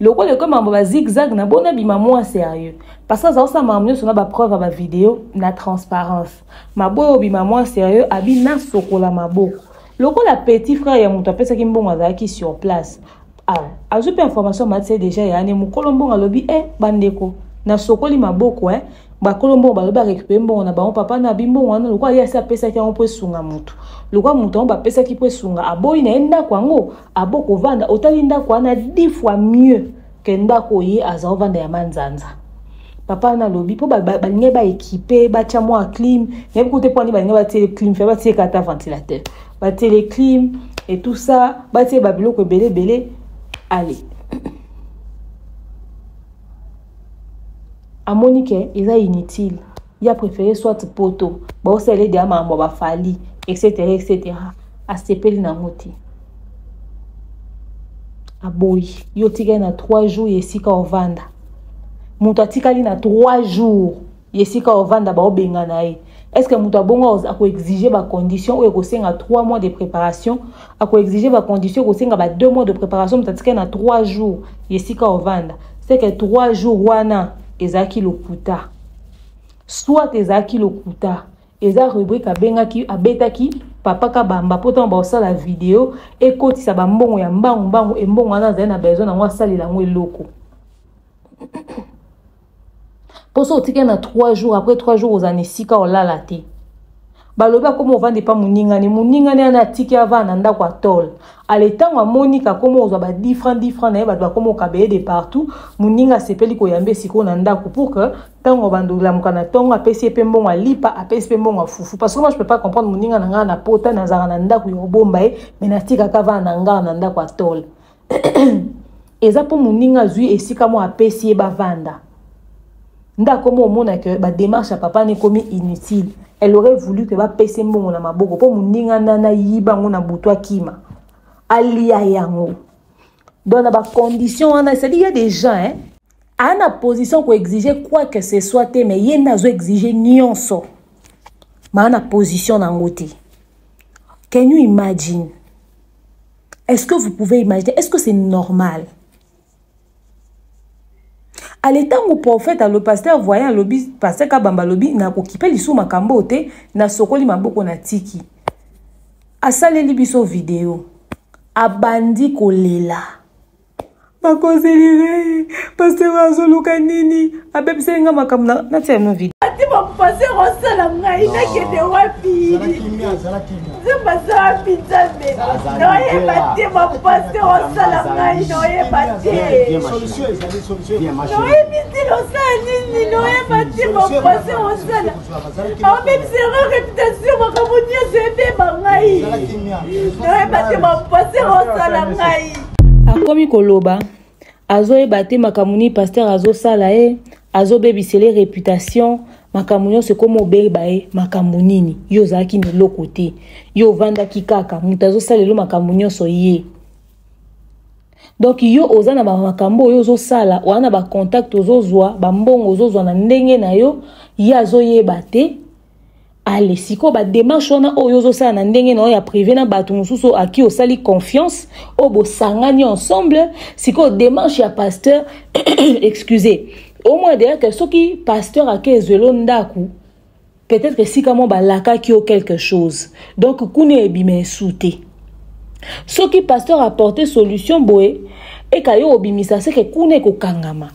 Lokola ekomi mambo bazigzag na bona bima mwa sérieux, parce que aza kosala makambo nyonso na bapreuve ya bavideo na transparence. Maboyo obima mwa sérieux, abi nasokola maboko. Lokola petit frère ya moto apesaki mbongo azalaki sur place, ah, azwi mpe information matise déjà ya ane mokolo mbongo. Alobi: "E bandeko, nasokoli maboko." E bakolo mbongo balobi barécupérer mbongo na bango. Papa na abi mbongo wana, lokola ye asi apesaki yango mpo esunga motu, lokola moto yango bapesaki mpo esunga, aboyi na ye ndako yango, abo kovanda. Otali ndako wana 10 fois mieux ke ndako ye aza ovanda ya manzanza. Papa wana alobi mpo balingi baéquiper, batya mwa clim. Nayebi kute mpo ani balingi batie clim, fe batie kata ventilateur, batie clim et tout ça, batie babiloko ebele ebele. Ale, amoni ke eza inutile. Ye apréféré soit poto, baosala ede ya makambo baFally, etc etc. Asepeli nango te, aboyi. Yo otikali na 3 jours ya esika ovanda. Moto atikali na 3 jours ya esika ovanda, baobenga ye. Est ce que moto abongo akoexige bacondition oyo ekosenga 3 mois de préparation, akoexige bacondition ekosenga ba 2 mois de préparation? Moto atikali na 3 jours ya esika ovanda, c'est que 3 jours wana ezalaki lokuta. Soit ezalaki lokuta, eza rubrique abengaki, abetaki papa Kabamba mpo ntango baosala video ekotisa bambongo ya mbangu mbangu. Embongo wana azali na besoin nango, asalela yango eloko. Mpo soki otikali na 3 jours, après 3 jours ozala na esika olala te. Balobi akoma ovanda epa moningani, moningani wana atiki avanda na ndako ya tole. Ale ntango amoni kakoma ozwa ba 10 francs 10 francs na ye, bato bakoma okaba ye de partout. Moninga asepeli koyamba ye sikoyo na ndako pour que ntango bando olamuka na ntongo apesi ye mpe mbongo ya lipa, apesi mpe mbongo ya fufu. Parce que moi je peux pas comprendre, moninga na ngai na pota nazalaka na ndako ya kobomba ye, mais natikaka avanda na ngai na ndako ya tole. Eza mpo moninga azwi esika moko apesi ye bavanda nde akoma omona ke badémarche ya papa na ekomi inutile. Elle aurait voulu ke bapesa mbongo na maboko mpo moninga nana ayiba yango na butu, akima alia yango. Donc na bacondition wana, c'est-à-dire il y a des gens, hein, aa na position koexige quoi que ce soit te, mais ye nde azoexige nyonso, maa na position nango te. Can you imagine? Est-ce que vous pouvez imaginer? Est-ce que c'est normal? Ale ntango prophète alo pasteur voyant alobi, pasteur Kabamba alobi, nakokipe lisusu makambo te, nasokoli maboko, natiki. Asaleli biso video, abandi kolela, bakozeli ngai, pasteur azoluka nini, abebiseli nga makambo. Natia no video. Ati bapasteur osala ngai, nakende wapi? Nzambe aza wapi? Nzambe, naoyeba te. Bapasteur osala ngai, naoyeba te, naoyebi te osala nini, naoyeba te. Bapasteur osala, aobebisela réputation, makambo nyonso ebeba ngai, naoyeba te. Bapasteur osala ngai. Akomi koloba, azoyeba te makambo nini pasteur azosala ye, azobebisele réputation, makambo nyonso ekómi obeba ye. Makambo nini? Yo ozalaki na eloko te, yo ovandaki kaka, moto azosalela makambo nyonso ye. Donc yo oza na bamakambo oyo ozosala, oza na bacontact, ozozwa bambongo, ozozwa na ndenge na yo, ye azoyeba te. Ale sikoyo badémarche wana oyo ozosala na ndenge na oyo ya privé na bato mosusu aki osali confiance, oyo bosangani ensemble, sikoyo démarche ya pasteur, excusez, au moins d'ailleurs que soki pasteur ake ezwelo ndako, peut-être esika mo balakaki yo quelque chose, donc kuna ebima esu te. Soki pasteur apporte solution boye, eka yo obimisa seke kuna ekokangama.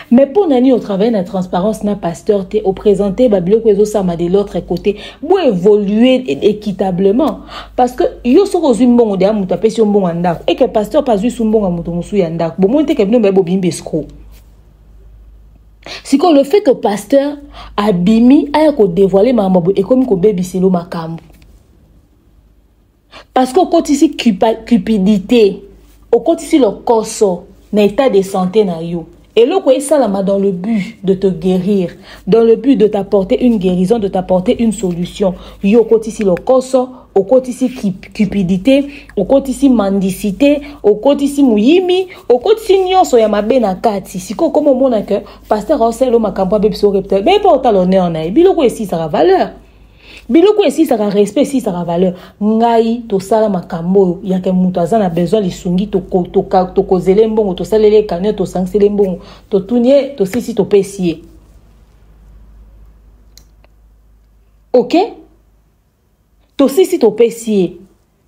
Mais mpo na nini otravaille na transparence na pasteur te, oprésente babiloko ezosalama de l'autre côté, bo évoluer équitablement? Parce que yo soki ozwi mbongo deya, moto apesi yo mbongo ya ndako, eke pasteur mpe azwi su mbongo ya moto mosusu ya ndako, bomoni te ke bino baye bobimbi escroc. Sikoyo le fait que pasteur abimi aya kodévoile makambo boye, ekomi kobebiselo makambo, parce que okotisi cupidité, okotisi lokoso na état de santé na yo. Eloko esalama dans le but de te guérir, dans le but de t'apporter une guérison, de t'apporter une solution, yo okotisi lokoso, okotisi cupidité, okotisi mendicité, okotisi moyimi, okotisi nyonso ya mabe na kati. Sikoyo okoma omona ke pasteur aosalela makambo, abebisa réputation, mais mpo otala honneur na ye. Biloko esisaka valeur, biloko esisaka respect, esisaka valeur. Ngai tosala makambo oyo yake, moto aza na besoin lisungi, tokozela mbongo, tosaleli ekane, tosangiseli mbongo, totuni ye, tosisi, topesi ye. Ok, tosisi, topesi ye,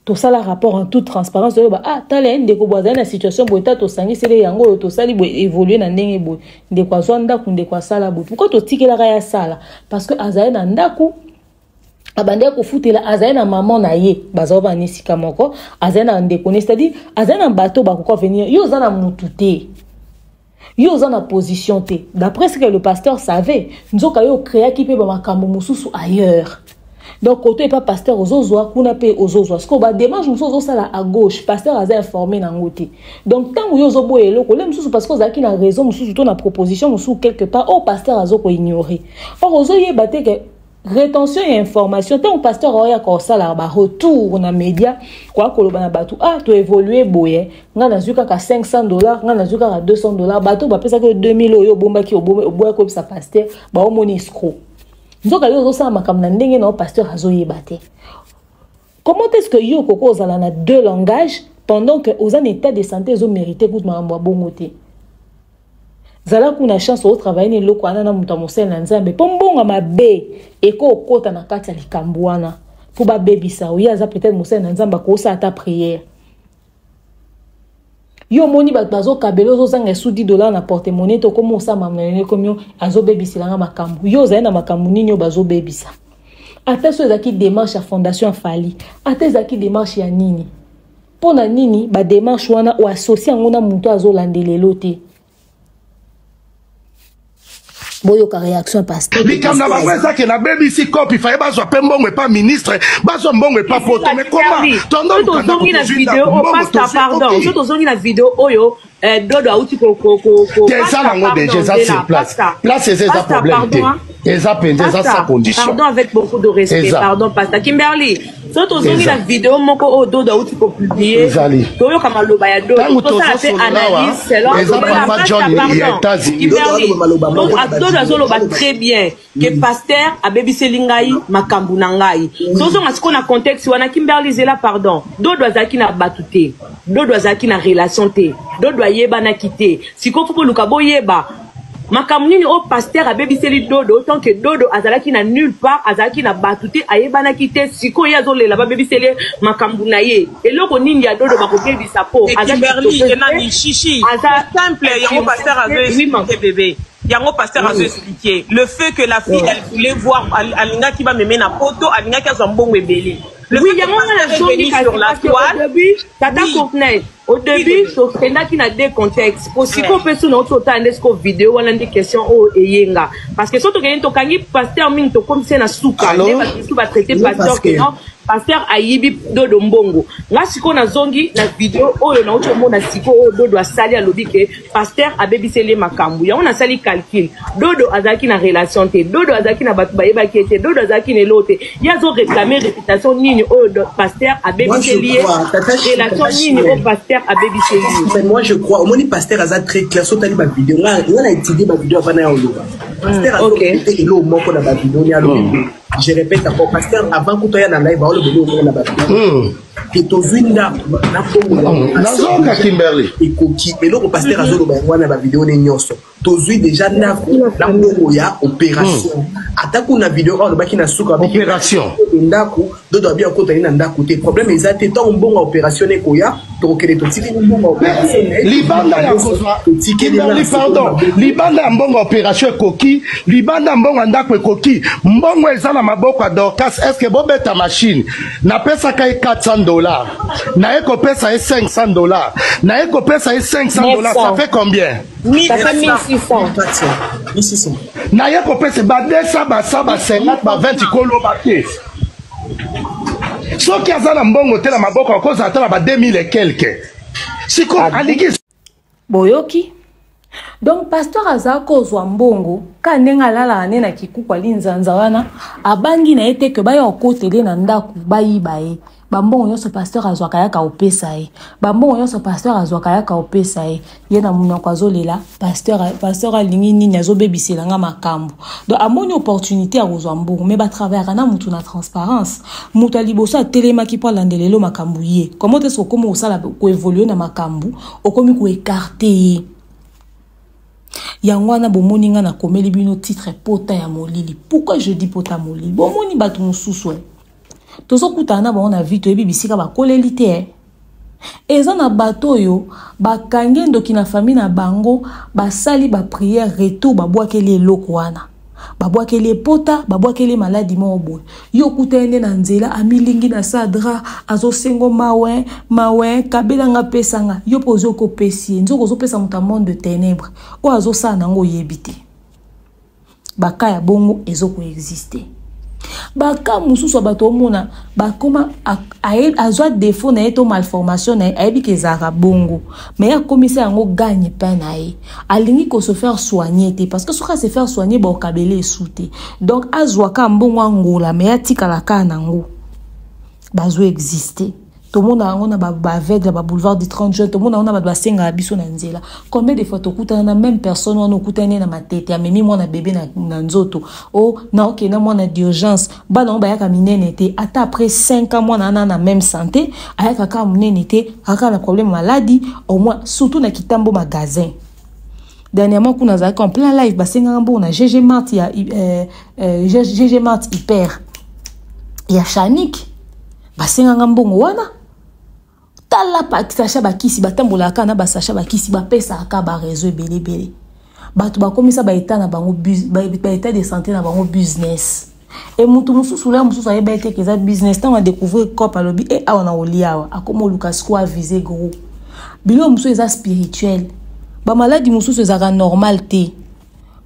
tosala rapport en toute transparence, oyoba: ah, tala ye, ndeko boye azali na situation boye, ta tosangiseli yango oyo, tosali boye, évolue na ndenge boye, ndeko azwa ndako, ndeko asala boye. Pourquoi totikelaka ye asala? Parce que azali na ndako, abandaki kofutela, azali na mama na ye, bazali bana esika moko, azali na ndeko ne, c'est-à-dire azali na bato bakoka venir. Yo oza na mutu te, yo oza na position te. D'après ce que le pasteur savait, nzoka yo ocréaki mpe bamakambo mosusu ailleurs. Donc koto epa pasteur ozozwa, kuna mpe ozozwa. Sikoyo badémarche mosusu ozosala à gauche, pasteur aza informé nango te. Donc ntango yo ozoboya eloko le mosusu parce que ozalaki na raison mosusu to na proposition mosusu quelque part oyo pasteur azokoignore, or ozoyeba te ke rétention ya information, ntango pasteur aoyaka kosala baretour na média, koya koloba na bato: ah, toévolue boye, ngai nazwi kaka 500 $, ngai nazwi kaka 200 $. Bato bapesaki yo 2000 oyo obombaki, oboya koyebisa pasteur, baomoni escroc. Nzoka yo ozosala makambo na ndenge na yo, pasteur azoyeba te. Comment est-ce que yo okoki ozala na deux langages pendant que oza na état de santé ezomérite kutu makambo ya bongo te? Zala kuna chance otravaille na eloko wana na moto ya mosali na Nzambe, mpo mbongo mabe eko okota na kati ya likambo wana mpo babebisa. Oye aza peut-être mosali na Nzambe, akosala ata prière. Yo omoni bato bazokabela, ozozanga esu 10 dollar na porte monnaie te, okomi osala na ekomi azobebisela nga makambo. Yo ozali na makambo nini oyo bazobebisa? Ata so ezalaki démarche ya fondation ya Fally, ata ezalaki démarche ya nini, mpo na nini badémarche wana oassocie yango na moto azolandela elo te? Boyoka réaction pasteur. Likambo na bango eza ke nabebisi kopi faye bazwa mpe mbongo epa ministre, bazwa mbongo epa poto, mais koma tozongi na video oyo, pasteur, pardon, so tozongi na video oyo Dodo auti eza nango déjà, eza sur place, place eza problème te, eza mpenza eza sa condition. Pardon, avec beaucoup de respect, pardon, pasteur Kimberly, so tozongi na video moko oyo Dodo auti kopublier, toyoka maloba ya Dodo, tosala mpe analyse selon eza papa John ya États-Unis. Dodo azoloba très bien ke pasteur abebiseli ngai makambo na ngai. Tozonga sikoyo na contexte wana. Kimberly, zela, pardon. Dodo azalaki na bato te, Dodo azalaki na relation te, Dodo ayebanaki te. Sikoyo fo boluka boyeba makambo nini oyo pasteur abebiseli Dodo, tant que Dodo azalaki na nulle part, azalaki na bato te, ayebanaki te. Sikoyo ye azolela babebiseli ye makambo na ye. Eloko nini ya Dodo bakobebisa? Po aza simple, yango pasteur azo expliquer bébé, yango pasteur azo expliquer le fait que la fille, elle voulait voir, alingaki bameme na poto, alingaki azwa mbongo ebele. Oui, yango nga nazongi kasi parce que au début, tata Courtenay, au début tokendaki na deux contextes. Po sikoyo mpe so nauti otala nde sikoyo video wana nde question oyo eyenga, parce que so tokende tokangi pasteur mingi, tokomisi na suka nde bato mosusu batraite pasteur ke non, pasteur ayibi Dodo mbongo. Nga sikoyo nazongi na video oyo nauti omona sikoyo, oyo Dodo asali, alobi ke pasteur abebiseli ye makambo. Yango nasali calcul: Dodo azalaki na relation te, Dodo azalaki na bato bayebaki ye te, Dodo azalaki na eloko te. Ye azoréclame réputation nini oyo pasteur abebiseli ye? Relation nini oyo pasteur abebiseli ye? Moi je crois, omoni, pasteur aza très clair. So otali bavideo, nga na étudie bavideo avana ya oloba, pasteur azorépéte eloko moko na bavideo ni alobi. Je répète encore, pasteur, avant kuta ya na live, aoloba eloko moko na bavideo ke tozwi ndako na mbongo. Nazoka Kimberly. Ekoki eloko pasteur azoloba yango wana, bavideo ne nyonso, tozwi déjà ndako na mbongo ya opération. Ata kuna video oyo alobaki na suka opération ndako, Dodo abi akotani na ndako te, problème eza te. Ntango mbongo ya opération ekoya, tokokende, totikeli mbongo ya opération. Libanda ya kozwa, Kimberly, pardon, libanda ya mbongo ya opération ekoki, libanda ya mbongo ya ndako ekoki, mbongo eza na maboko ya Dorcas. Est ce que bobeta machine? Napesaka ye 400 $, naye kopesa ye 500 $, naye kopesa ye 500 $, ça fait combien? Ça fait 1600. 1600. Naye kopesa ba 200, ba 100, ba 50, ba 20, koloba te. Soki aza na mbongo te na maboko, akozala ata na ba 2000 et quelque. Sikoyo alingi Boyoki? Donc pasteur aza kozwa mbongo ka ndenge alalaka nde na kikuku, ali nzanza wana, abangi na ye te ke baya kokotele na ndako bayiba ye bambongo nyonso. Pasteur azwaka, yaka opesa ye bambongo nyonso. Pasteur azwaka, yaka opesa ye. Ye na monoko azolela pasteur. Pasteur alingi nini? Azobebisela nga makambo. Donc amoni opportunité ya kozwa mbongo, mais batravaillaka na mutu na transparence. Moto ya liboso atelemaki mpo alandela elo makambo ye. Comment est-ce okomi kosala koévoluer na makambo, okomi koécarter ye? Yango wana bomoni nga nakomeli bino titre "Pota ya molili". Pourquoi je dis pota molili? Bomoni bato mosusu tozokutana na bango na vie, toyebi bisika bakoleli te. Eza na bato oyo bakangi ndoki na famille na bango, basali baprière, retour babwakeli eloko wana, babwakeli epota, babwakeli maladi moko boye. Yo okuta ye nde na nzela, amilingi na sadra, azosengo mawe mawe, kabelanga, pesanga. Yo mpo ozwi, okopesi ye nzoka ozopesa moto ya monde de ténèbre oyo azosala nango, oyebi te. Baka ya bongo ezokoexiste. Baka mosusu ya bato omona bakoma, azwa défaut na ye to malformation na ye, ayebi ke ezalaka bongo, mais ye akomisa yango gagne pain na ye. Alingi kose faire soigner te, parce que soki ase faire soigner, baokabela esu te. Donc azwaka mbongo angola, mais atikala kaka nango. Bazo existe, tomona yango na baaveugle, baboulevard du 30 juin, tomona yango na bato basengaka biso na nzela. Combien de fois tokutana na même personne wana? Okutani ye na Matete, amemi mwana bebe na nzoto o na okenda mwana d'urgence. Bana ngo bayaka minene te. Ata après 5 ans, mwana wana na même santé, ayaka kaka monene te, akaka na problème maladi au moins, surtout na Kitambo magasin. Dernièrement kuna azalaki en plein live, basengaka mbongo na GG Mart ya GG Mart Hyper ya Chanik, basenganga mbongo wana. Tala sachet bakisi, batambolaka kaka na basachet bakisi, bapesaka kaka bareseau ebele ebele. Bato bakomisa baétat na bango, baétat de santé na bango business. E mutu mosusu la mosusu ayeba ete ke eza business. Ntango adécouvrir cop, alobi e awa na kolia awa, akoma oluka siko avise gros. Biloko mosusu eza spirituel, bamaladi mosusu ezalaka normal te.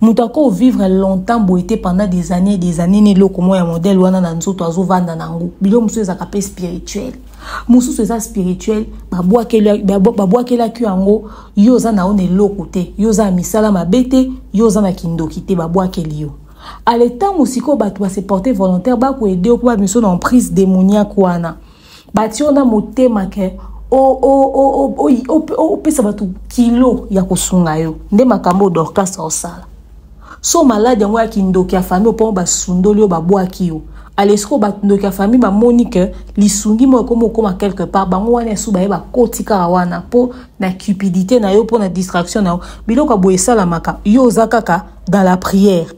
Moto akovivre longtemps boye te, pendant des années, des années, na eloko moko ya modèle wana na nzoto azovanda nango. Biloko mosusu ezalaka mpe spirituel, mosusu eza spirituel, babwakelaki yango. Yo oza na yo na eloko te, yo oza na misala mabe te, yo oza na kindoki te, babwakeli yo. Ale ntango sikoyo bato base porte volontaire, bakoaider yo mpo bamiso na emprise démoniaque wana, batie yo na motema ke opesa bato kilo ya kosunga yo. Nde makambo oyo Dorcas aosala. So maladi yango ya kindoki ya famille, mpo basundoli yo, babwaki yo. Ale sikoyo bandoki ya famille bamoni ke lisungi moko ekoma okoma quelque part, bango wana esu baye bakoti kaka wana mpo na cupidité na yo, mpo na distraction na yo. Biloko ya boye esalamaka. Yo oza kaka dans la prière,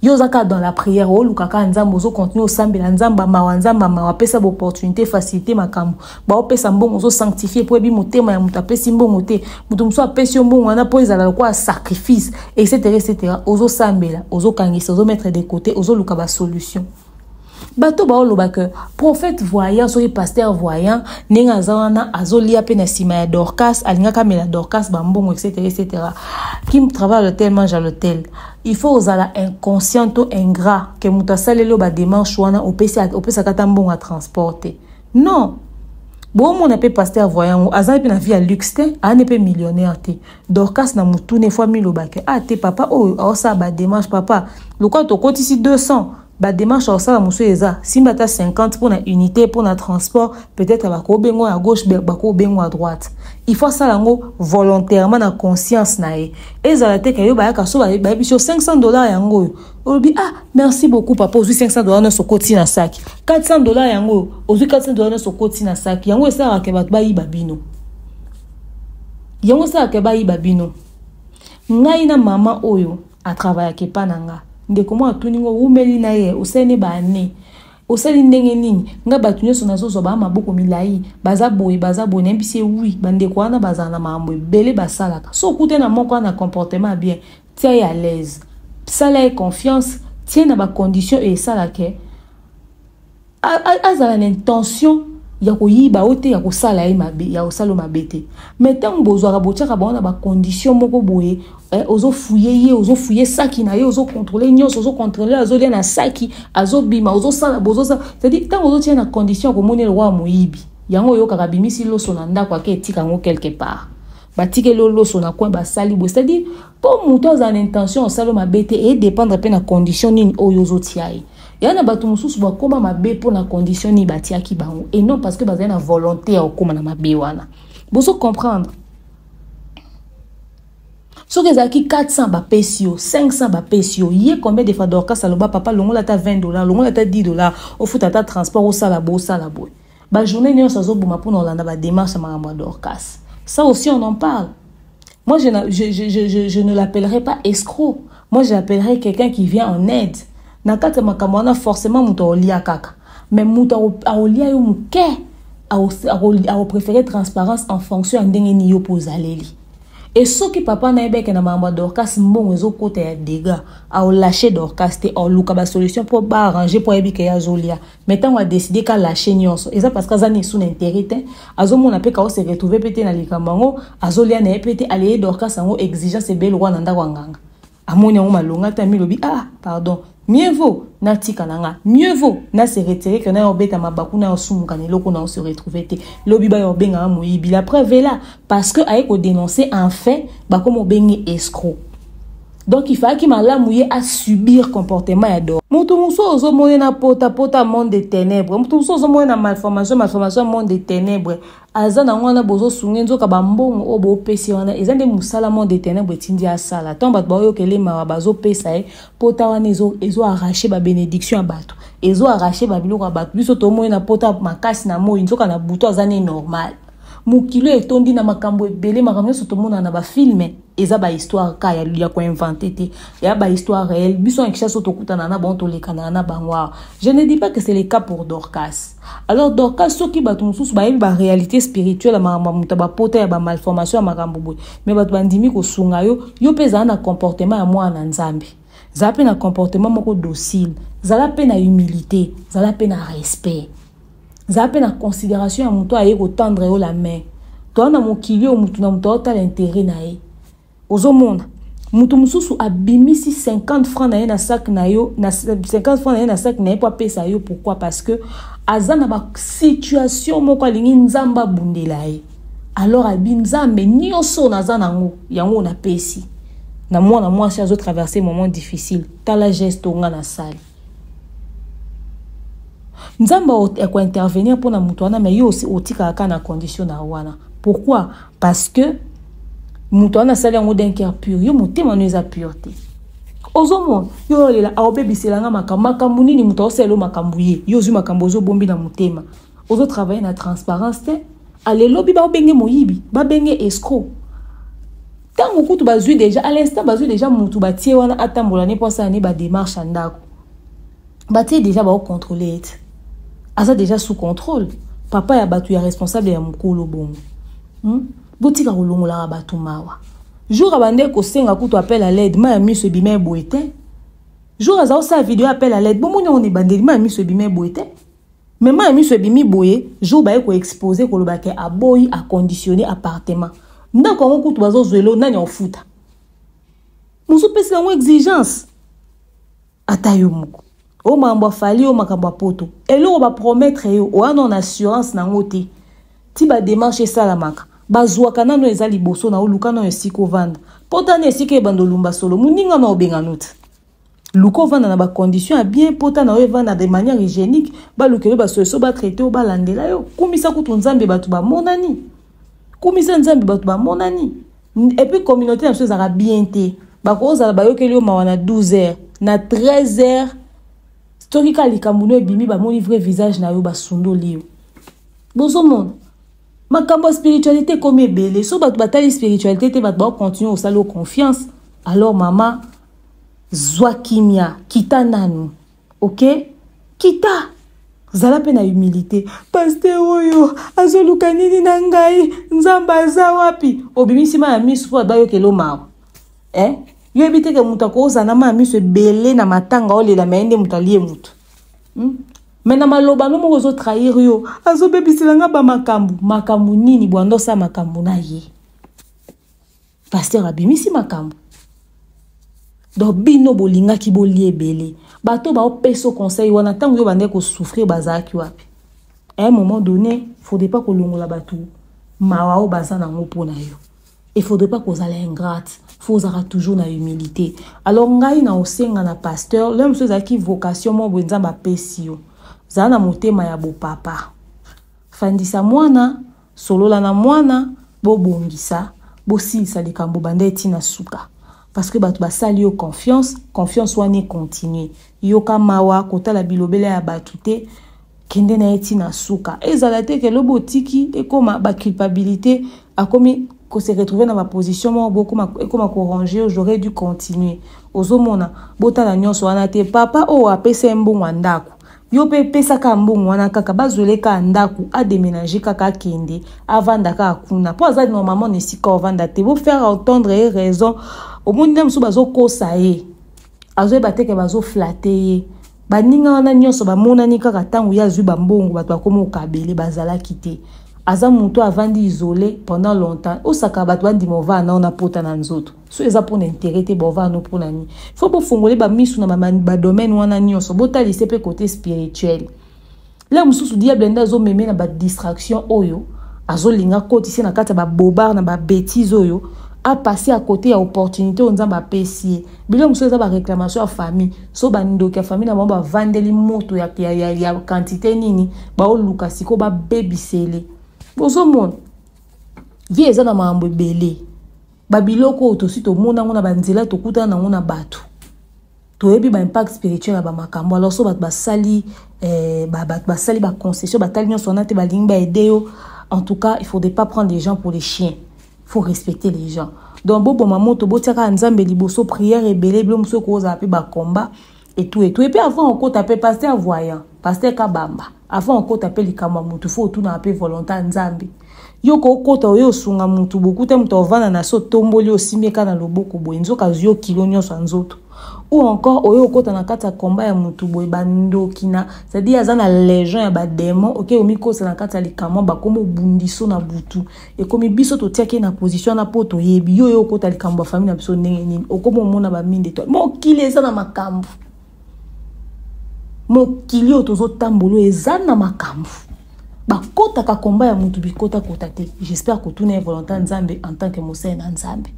yo oza kaka dans la prière, oluka kaka Nzambe, ozocontinue osambela Nzambe mawa, Nzambe mawa, apesa baopportunité, facilité makambo, baopesa mbongo, ozosanctifie mpo yebi motema ya moto apesi mbongo te. Moto mosusu apesi yo mbongo wana mpo ezala lokola sacrifice, etc, etc. Ozosambela, ozokangisa, ozomettre de côté, ozoluka basolution. Bato baoloba ke prophète voyant, soki pasteur voyant, ndenge aza wana, azolia mpe na nsima ya Dorcas, alingaka amela Dorcas bambongo, etc, etc. Qui travaille à l'hôtel mange à l'hôtel. Il faut ozala inconscient to ingrat ke moto asaleli oyo badémarche wana, opesaka ata mbongo ya transport te. Non, bomona mpe pasteur voyant ngo aza mpe na vie ya luxe te, aza mpe millionnaire te. Dorcas na motuna efo amilobake: ah te, papa oyo aosala badémarche, papa, lokola tokotisi 200, badémarche akosala mosusu eza simba ata 50 mpona unité, mpona transport. Peut-être bakobengo ya gauche, bakobengo ya droite. Il faut asala yango volontairement, na conscience na ye. Ezala te ke yo bayaka so bayebisi yo 500 $, yango oyo, olobi: ah, merci beaucoup papa. Ozwi 500 $ nyonso, okoti na saki. 400 $, yango oyo, ozwi 400 $ nyonso, okoti na saki. Yango esalaka ke bato bayiba bino, yango esalaka bayiba bino. Ngai na mama oyo atravaillaka epa na nga, ndeko moko atuni ngo: wumeli na ye, osali ne baane, osali ndenge nini? Nga bato nyonso nazozwa baa maboko milai, baza boye, baza boye. Nayebisi ye: oui, bandeko wana bazala na makambo ebele basalaka. So okute na moko wana comportement bien, tia ye à l'aise, sala ye confiance, tie na bacondition oyo esalaka azala na intention ya koyiba o te, ya kosala ye mabe, ya kosala mabe te. Mais ntango bozwaka, botiaka bango na bacondition moko boye, ozofouiller ye, ozofouiller saki na ye, ozocontrôle nyonso, ozocontrôle azolia na saki, azobima, ozosala, bozosala. C'est-à-dire ntango ozotia na condition ya komoni lokola moyibi, yango oyokaka abimisi loso na ndako, ake etika yango quelque part, batikeli loso na coin, basali boye. C'est-à-dire mpo moto azala na intention osala mabe te, edépendre mpe na condition nini oyo ozotia ye. Ya na bato mosusu bakóma mabe mpo na condition nini batiaki bango, et non parce que bazali na volonté ya kokóma na mabe wana. Bozo comprendre? Soki ezalaki 400 bapesi yo, 500 bapesi yo, ye combien de fois Dorcas aloba: papa, longola ata 20 $, longola ata 10 $, ofuta ata transport, osala boye, osala boye. Bajournée nyonso azoboma mpona olanda badémarche ya makambo ya Dorcas. Ça aussi, on en parle. Moi, je ne l'appellerai pas escroc, moi je l'appellerai quelqu'un qui vient en aide. Na kati ya makambo wana, forcément moto aolia kaka, mais moto aolia yo moke, akopréféré transparence en fonction ya ndenge nini yo mpo ozaleli. E soki papa nayebeke na makambo ya Dorcas, mbongo ezokota ya dégâts, aolâche Dorcas te, aoluka basolution mpo baarrange, mpo ayebi ke ye azolia. Mais ntango adécide kalâche nyonso, eza parce que aza na esu na intérêt te, azomona mpe kao se retrouve mpe te na likambo yango, azolia na ye mpe te. Aleye Dorcas yango exigence ebele lokwa na ndako ya nganga, amoni yango malonga te, amilobi: ah pardon, mieux vaut natika na nga, mieux vaut na se retire ke na obeta mabaku, na osumuka na eloko na ose retrouve te. Lobi bayo obengaka moyibi. La preuve est là, parce que aye kodénoncer un fait, bakoma obenge escroc. Donc il fallaki malamu ye asubir comportement ya dor. Moto mosusu ozomoni na pota pota, monde de ténèbre. Moto mosusu ozomoni na malformation, malformation, monde de ténèbre. Aza nango wana, bozosunga, nzoka bambongo oyo boopesi wana eza nde mosala monde de ténèbre etindi asala. Ntango bato baoyokele mawa, bazopesa ye pota wana, ezoarrache babénédiction ya bato, ezoarrache babiloko ya bato. Biso tomoni na pota makasi na moi, nzoka na butu aza ne normal. Mokili oyo etondi na makambo ebele, makambo nyonso tomonana na bafilme eza bahistoire ka ya, ya koinvente te, ya bahistoire réelle. Biso na Kinshasa tokutana na bango, tolekanaka na bango awa. Je ne dis pas que c'est le cas pour Dorcas. Alors Dorcas, soki bato mosusu bayebi baréalité spirituelle ya makambo ya moto ya bapota ya bamalformation ya makambo boye, mais bato bandimi kosunga yo, yo mpe ezala na comportement ya mwana na Nzambe, zala mpe na comportement moko docile, zala mpe na humilité, zala mpe na respect, zala mpe na considération ya moto aye kotendre yo la main. Toza na mokili oyo motu na moto aotala intérêt na ye. Ozomona moto mosusu abimisi 50 francs na ye na sac na yo, na 50 francs na ye na sac na ye mpo apesa yo. Pourquoi? Parce que aza na basituation moko, alingi Nzambe abundela ye. Alors abi Nzambe nyonso naza nango, yango napesi na mwana mwasi azotraverse moment difficile. Tala geste onga nasali, Nzambe akointervenir mpona moto wana. Mais yo otikaka kaka na condition na wana. Pourquoi? Parce que moto wana asali yango d'un cœur pur, yo motema no eza pur te. Ozomona yo olela, aobebiselanga makambo. Makambo nini moto aosalela yo makambo? Ye yo ozwi makambo, ozobombi na motema, ozotravaille na transparence te. Alelobi babenge moyibi, babenge escroc. Ntango kutu bazwi déjà, à l'instant bazwi déjà motu, batie wana atambola ne mpo asala ne badémarche ya ndako, batie déjà, baocontrôle ete aza déjà sous contrôle. Papa ya bato ya responsable ya mokolo bongo, Botika kolongolaka bato mawa. Jour abande kosenga kutu appel à l'aide, ma ya miso ebima eboye te. Jour aza kosala video appel à l'aide, bomoni yango na ebandeli, ma ya miso ebima eboye te. Mais ma ya miso ebimi boye jour baye koexpose, koloba ke aboyi aconditionne appartement. Ndako yango kutu bazozwela nani aofuta? Mozopesela yango exigence. Ata yo moko o makambo afali yo, makambo ya poto, eloko bapromettre yo oya na assurance nango te. Ti badémarche esalamaka, bazwaka nano eza liboso na oluka nano esika ovanda, mpo tana esika ebanda olumba solo moninga na obengano te. Luka ovanda na bacondition ya bien, mpo tana oyo evanda de manière hygiénique, balukela yo basolution, batraite oyo balandela yo. Kumisa kutu Nzambe, bato bamonani. Kumisa Nzambe, bato bamonani. Et puis communauté na biso ezalaka bien te. Bakozala bayokeli yo mawa na 12 heures, na 13 heures soki kaka likambo no ebimi, bamoni vrai visage na yo, basundoli yo. Bozomona makambo ya spiritualité ekomi ebele. So bato batali spiritualité te, bato bakocontinue kosala yo confiance. Alors mama, zwa kimia, kita nanu, ok, kita, zala mpe na humilité. Pasteur oyo azoluka nini na ngai? Nzambe aza wapi? Obimisi ma ya miso mpo bato bayokela mawa, eh? Yo yebi te ke moto akozala na ma ya miso ebele na matanga, olela, me ye nde moto alie moto, Me na maloba no moko ozotrahir yo, azobebisela nga bamakambo. Makambo nini? Bwanda osala makambo na ye. Pasteur abimisi makambo. Donc bino bolingaki bolia ebele. Bato baopesa conseil wana ntango yo bandeki kosouffrir, bazalaki wapi? À un moment donné, faudrait pas kolongola bato mawa oyo baza nango mpo na yo. Il faudrait pas kozala ingrate, faut ozalaka toujours na humilité. Alors ngai na osenga na pasteur, le mosusu ezalaki vocation moko boye Nzambe apesi yo, zala na motema ya bopapa, fandisa mwana, solola na mwana, bobongisa, bosilisa likambo banda etina suka, parce que bato basali yo confiance, confiance wana econtinue. Yoka mawa, kotala bilobela ya bato te, kende na ye ntina suka. Ezala te ke lobi otiki, ekóma baculpabilité, akomi kose retrouver na baposition moko bokoma, ekóma koranger, j'aurais dû continuer. Ozomona, botala nyonso wana te. Papa oyo apesa ye mbongo ya ndako, yo mpe epesaka mbongo wana kaka, bazwele kaka ndako, adéménage kaka, akende avanda kaka kuna, mpo aza normalement na esika ovanda te. Bofaire entendre ye raison. Omoni nde mosusu bazokosa ye, azoyeba te ke bazoflatter ye. Baninga wana nyonso bamonani kaka ntango ye azwi bambongo, bato bakómi okabele, bazalaki te. Aza moto avandi isolé pendant longtemps. Osaka bato bandima ovaa nao na pota na nzoto, so eza mpona intérêt te, bovaa no mpona nini? Fo bofongole bamisu na badomaine wana nyonso, botalise mpe côté spirituel. Le mosusu diable nde azomeme na badistraction oyo, azolinga kotisi na kati ya babobard na babêtise oyo, apasse à côté ya opportunité oyo Nzambe apesi ye. Biloko mosusu eza baréclamation ya famille, so bandoki ya famille na bango bavandeli moto ya quantité nini, baoluka sikoyo babebisele. Bozomona vie eza na makambo ebele, babiloko oyo tosi tomona yango na banzela, tokutana nango na bato, toyebi baimpact spirituel ya bamakambo. Alors so bato basali, bato basali baconcession, batali nyonso wana te, balingi baaider yo. En tout cas, il faudrait pas prendre les gens pour les chiens. Il faut respecter les gens. Donc boboma moto, botiaka Nzambe liboso, prière ebele, bilo mosusu ekozala mpe bacombat et tout et tout. Et puis avant okota mpe pasteur voyant, pasteur Kabamba, avant okota mpe likambo ya motu, fo otuna mpe volonté ya Nzambe. Yo kokota oyo osunga motu bokuta moto ovanda na so otomboli osimbi eka na loboko boye, nzoka azwi yo kilo nyonso ya nzoto. Ou encore oyo okota na kati ya combat ya motu boye, bandoki na, c'est-à-dire aza na légion ya badémon, oke omikosa na kati ya likambo, bakomi obundiso na butu, ekomi biso totiaki na position wana mpo toyebi yo oyo okota likambo ya famille na biso ndenge nini, okomi omona baminde to mokili eza na makambo, mokili oyo tozotambola oyo eza na makambo, bakotaka komba ya motu bikotakota te. J'espère kotuna ye volonté Nzambe en tant que mosali na Nzambe.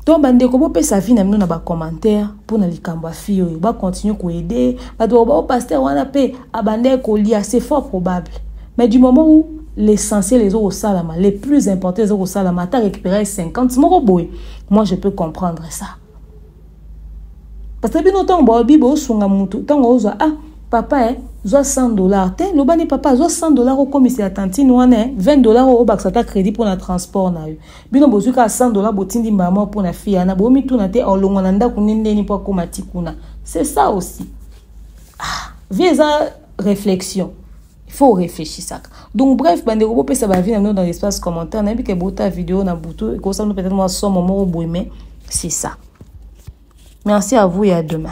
To bandeko, bopesa avis na bino na bacommentaire mpona likambo ya fille oyo. Bacontinue koaider bato bao pasteur wana mpe abandaki kolia, c'est fort probable, mais du moment où l'essentiel ezokosalama, les plus important ezokosalama, ata récupérer 50 moko boye, moi je peux comprendre ça. Parce que bino ntango baobi bosunga mutu, ntango ozwa, ah papa, zwa 100 $ te, lobani papa zwa 100 $ okomisa tantine wana 20 $ oyo obakisa ata crédit mpona transport na yo. Bino bozwi kaka 100 $, botindi mbama mpona fille wana, bomituna te olongwa na ndako nde ndeni mpo akóma ti kuna. C'est ça aussi. Ah, vie eza réflexion, il faut réfléchissaka. Donc bref, bandeko, bopesa baavis na bino dans l'espace commentaire. Nayebi ke bota vidéo na butu ekosala peut-être mwa somo moko boye, mais c'est ça. Merci à vous et à demain.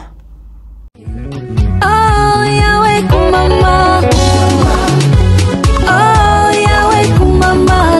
Oh, Yahweh kumama. Oh, Yahweh kumama.